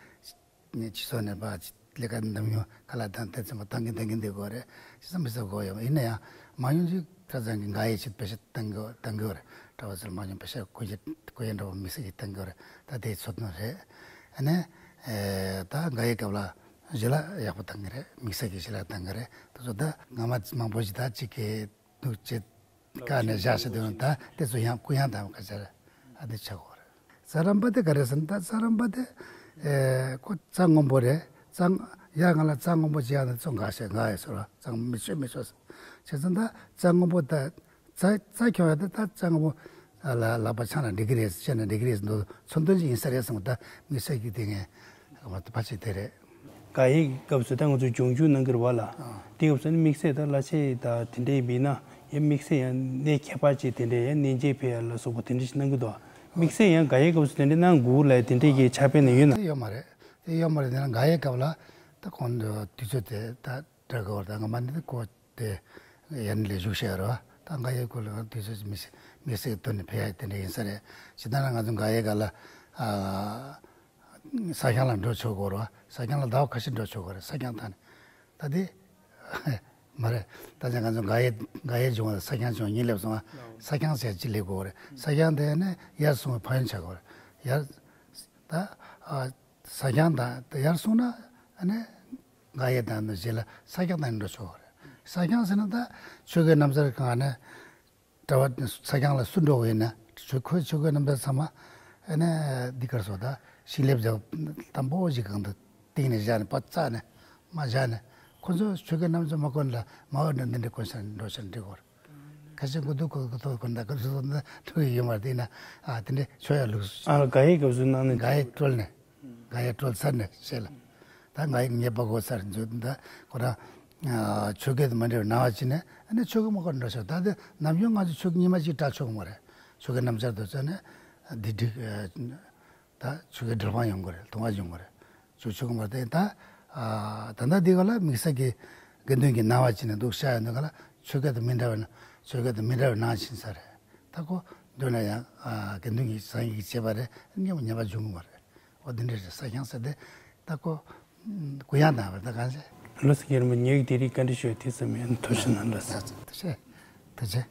ནས་སྤྱི་ཚོགས་ནས་ཕར་ཅིག་ལས་ཀ་འདེམས་ཡོང་ཁ་ལག་དང་དེ་ཚང་མ་བཏང་གིན་བཏང་གིན་བསྡད་དགོས་རེད། ཅི་ཙམ་མི་ཟ་དགོས་ཡོད་མ་ཡིན་ན་ཡང་མང་ཉུང་ཅིག་ཁ་སང་གི་དགག་དབྱེ་ཆེད་དཔེ་ཆ་བཏང་གི་བཏང་གི་ཡོད་རེད། གྲྭ་པ་ཚོར་མ་ཉམས་པའི་ཤ་སྐུ་ཡི་སྐུ་ཡི་འདྲ་པོ་དམིགས་བསལ་གྱི་བཏང་གི་རེད། ད་དེའི་ཚོད་དོན་རེད། ཨ་ནི་ད་འགའ་ཡི་སྐབས་ལ་ཞི་ལ་ཡག་པོ་བཏང་གི་རེད། དམིགས་བསལ་གྱི་ཞི་ལ་བཏང་གི་རེད། དེ་ཚོ་ད་སྔ་མ་མང་པོ་ཞིག་ད་གཅིག་གི་ནུག་ཅེ་ཀ་ནས་བཞག་ཤེས་དོན་ད་དེ་ཚོ་ཡང་ཀུ་ཡང་དང་ཁ་ཆར་ཨ་དེ་ཆག་གོ་རེད། ས་རམ་པ་དེ་ག་རེ་ཟེར་ན་ད་ས་རམ་པ་དེ་ཨེ་ཁོ་རྩྭ་སྔོན་པོ་རེད། རྩྭ་ཡ་ང་ལ་རྩྭ་སྔོན་པོ་ཅི་ཡང་ནི་ཚོ་འགའ་ཤས་འགའ་ཡས་སོ་ར་རྩྭ་མི་ཆོད་མི་ཆོད་ཟེར། བྱས་ཙང་ད་རྩྭ་སྔོན་པོ་ད་རྩྭ་རྩྭ་ཁྱོད་ཡ་དེ་ད་རྩྭ་སྔོན་པོ་ལ་ལག་པ་འཆང་ན་འགྲིག་གི་རེད་ཟེར་ན་འགྲིག་གི་རེད་ཟེར་འདུག་ཚོན་དོན་ཅིག་ཡིན་ས་རེད་བསམ་ད་དམིགས་བསལ་གྱི་དེ་ངས་ཕ་ཕ་ཆེ་དེ་རེད། འགའ་ཡི་སྐབས་སུ་ད་ང་ཚོ་སྦྱོང་རྒྱུགས་གནང་གི་རེད་བ་ལ། དེ་སྐབས་སུ་ནི་དམིགས་བསལ་ད་གླ་ཆ་ད་དེ་འདྲས་མིན་ན་ཡང་དམིགས་བསལ་ཡང་གནས་ཁྱད་པར་ཅིག་དེ་འདྲས་ཡང་གནས་མཇལ་ཕེབས་ཡ་ལ་སོགས་པ་དེ་འདྲས་ཞིག་གནང་གི་འདུག་དམིགས་བསལ་ཡང་འགའ་ཡི་སྐབས་སུ་དེ་འདྲས་གནང་དགོས་ལ་དེ་འདྲས་ཀྱི་ཆ་དཔེ་ནི་ཡོད་ན། དེ་ཡོད་མ་རེད། དེ་ཡོད་མ་རེད། དེ་ན་འགའ་ཡི་སྐབས་ལ་ད་གོང་དུ་དུས་ཚོད་དེ་ད་འདྲ་གི་བར་ད་ང་མ་ནི་ད་གོ་དེ་ཡན་ལས་བཞུགས་བཤད་རོ། ད་འགའ་ཡི་སྐོར་ལ་དུས་ཚོད་མི་སྲིད་མི་སྲིད་དོན་ནི་ཕེ་ཡ་དེ་འདྲ་ཡིན་ས་རེད། ཇི་ལྟར་ན་ང་ཚོ་འགའ་ཡི་ག་ལ་ཨ་ས་ཁང་ལ་འགྲོ་ཆོག་གོ་རོ། ས་ཁང་ལ་ཟླ་བ་ཁ་ཤས་འགྲོ་ཆོག་གོ་རེད། ས་ཁང་ཐང་ནས་ད་དེ་མ་རེད། ད་ཆ་ང་ཚོ་འགའ་ཡི་འགའ་ཡི་བྱུང་བ་ས་ཁང་བྱུང་གཉིད་སླེབས་སོང་ང་ས་ཁང་ཟེར་ཅི་ལས་གོ་རེད། ས་ཁང་དེ་ནས་ཡར་སོང་བའི་ཕ་ཡུལ་ཆགས་གོ་རེད། ཡར་ད་ཨ་ས་ཁང་དང་ད་ཡར་སོང་ན་ཨ་ནི། འགའ་ཡི་དང་ནི་རྗེས་ལ་ས་ཁང་དང་འགྲོ་ཆོག་གོ་རེད། ས་ཁང་ཟེར་ན་ད་ཆོས་གོས་སྣམ་སྦྱར་གང་ནས་གྲྭ་པ་ས་ཁང་ལ་སུ་འགྲོ་གི་ཡིན་ན་ཆོས་ཁོའི་ཆོས་གོས་སྣམ་སྦྱར་ཚང་མ་ཨ་ནི་འདི་གར་སོ་ད་ཤིང་ལེབ་རྒྱབ་དམ་པོ་ཞིག་གང་དུ་སྟེང་ནས་བཞག་ནས་པ་བཙགས་ནས་མ་བཞག་ནས་ཁོ་ཚོ་ཆོས་གོས་སྣམ་སྦྱར་མ་གོན་ལ་མ་འོ་འདི་འདི་འདྲ་གོན་ཤར་འགྲོ་ཤར་འགྲིག་གོ་རེད། ཁ་ཤས་མགོ་ཐོག་ཁོ་ཁོ་ཐོག་ཁོ་འདྲ་ཁོ་ཚོ་འདྲ་ཐུག་ཡོད་མ་རེད། དེ་ན་ཨ་དེ་འདྲ་ཆོས་ཡ་ལུགས་སུ། ཨ་འགའ་ཡི་སྐབས་སུ་གནང་ནས་འགའ་ཡི་བཀྲོལ་ནས་འགའ་ཡི་བཀྲོལ་ཚར་ནས་བཤད་ལ། ད་འགའ་ཡི་ཉེས་པ་གོ་ཚར་འཛུལ་ད་ཁོ་རང་ཆོས་སྐད་དུ་མ་འདྲ་བའི་ནང་བ་ཅི་ནས་ཨ་ནི་ཆོས་སྐད་མ་གོ་འགྲོ་ཤག་ད་དེ་ནམ་རྒྱུན་ང་ཚོ་ཆོས་སྐད་ཉི་མ་གཅིག་གྲགས་ཆོག་གི་མ་རེད། ཆོས་སྐད་སྣམ་སྦྱར་དུ་བྱས་ནས་འདི་འགྲིག་ད་ཆོས་སྐད་འགྲེལ་པ་ཡོང་གི་རེད། ལྟུང་བ་ཡོང་གི་རེད། ཆོས་ཆོས་གོང་བར་དེ་ད་ད་ལྟ་འདི་ག་ལ་དམིགས་བསལ་གྱི་དགེ་འདུན་གྱི་གནང་བ་བྱས་ནས་འདུག་བཤད་ཡོད་འདུག་ག་ལ་ཆོས་སྐད་དང་མི་འདྲ་བའི་ཆོས་སྐད་དང་མི་འདྲ་བའི་ནང་ཕྱིན་ས་རེད། ད་ཁོ་འདོད་ན་ཡང་དགེ་འདུན་གྱི་བཟང་ཡིག་བྱེད་པ་རེད། ཉམས་ཉམས་པ་འབྱུང་གི་མ་རེད། འོ་འདི་འདྲ་རེད། ས་ཁྱང་ཟེར་དེ་ད་ཁོ་གུ་ཡངས་དང་བར་ད་གང་ཟེར། ལོ་སི་རྒྱལ་མོ་ཉེ་གི་དེ་རིགས་བཀའ་འདྲི་ཞུ་དུས་ཙམ་ཡང་ཐུགས་ཞུ་ན་ལ་ས། ཐུགས་རྗེ་ཐུགས་རྗེ།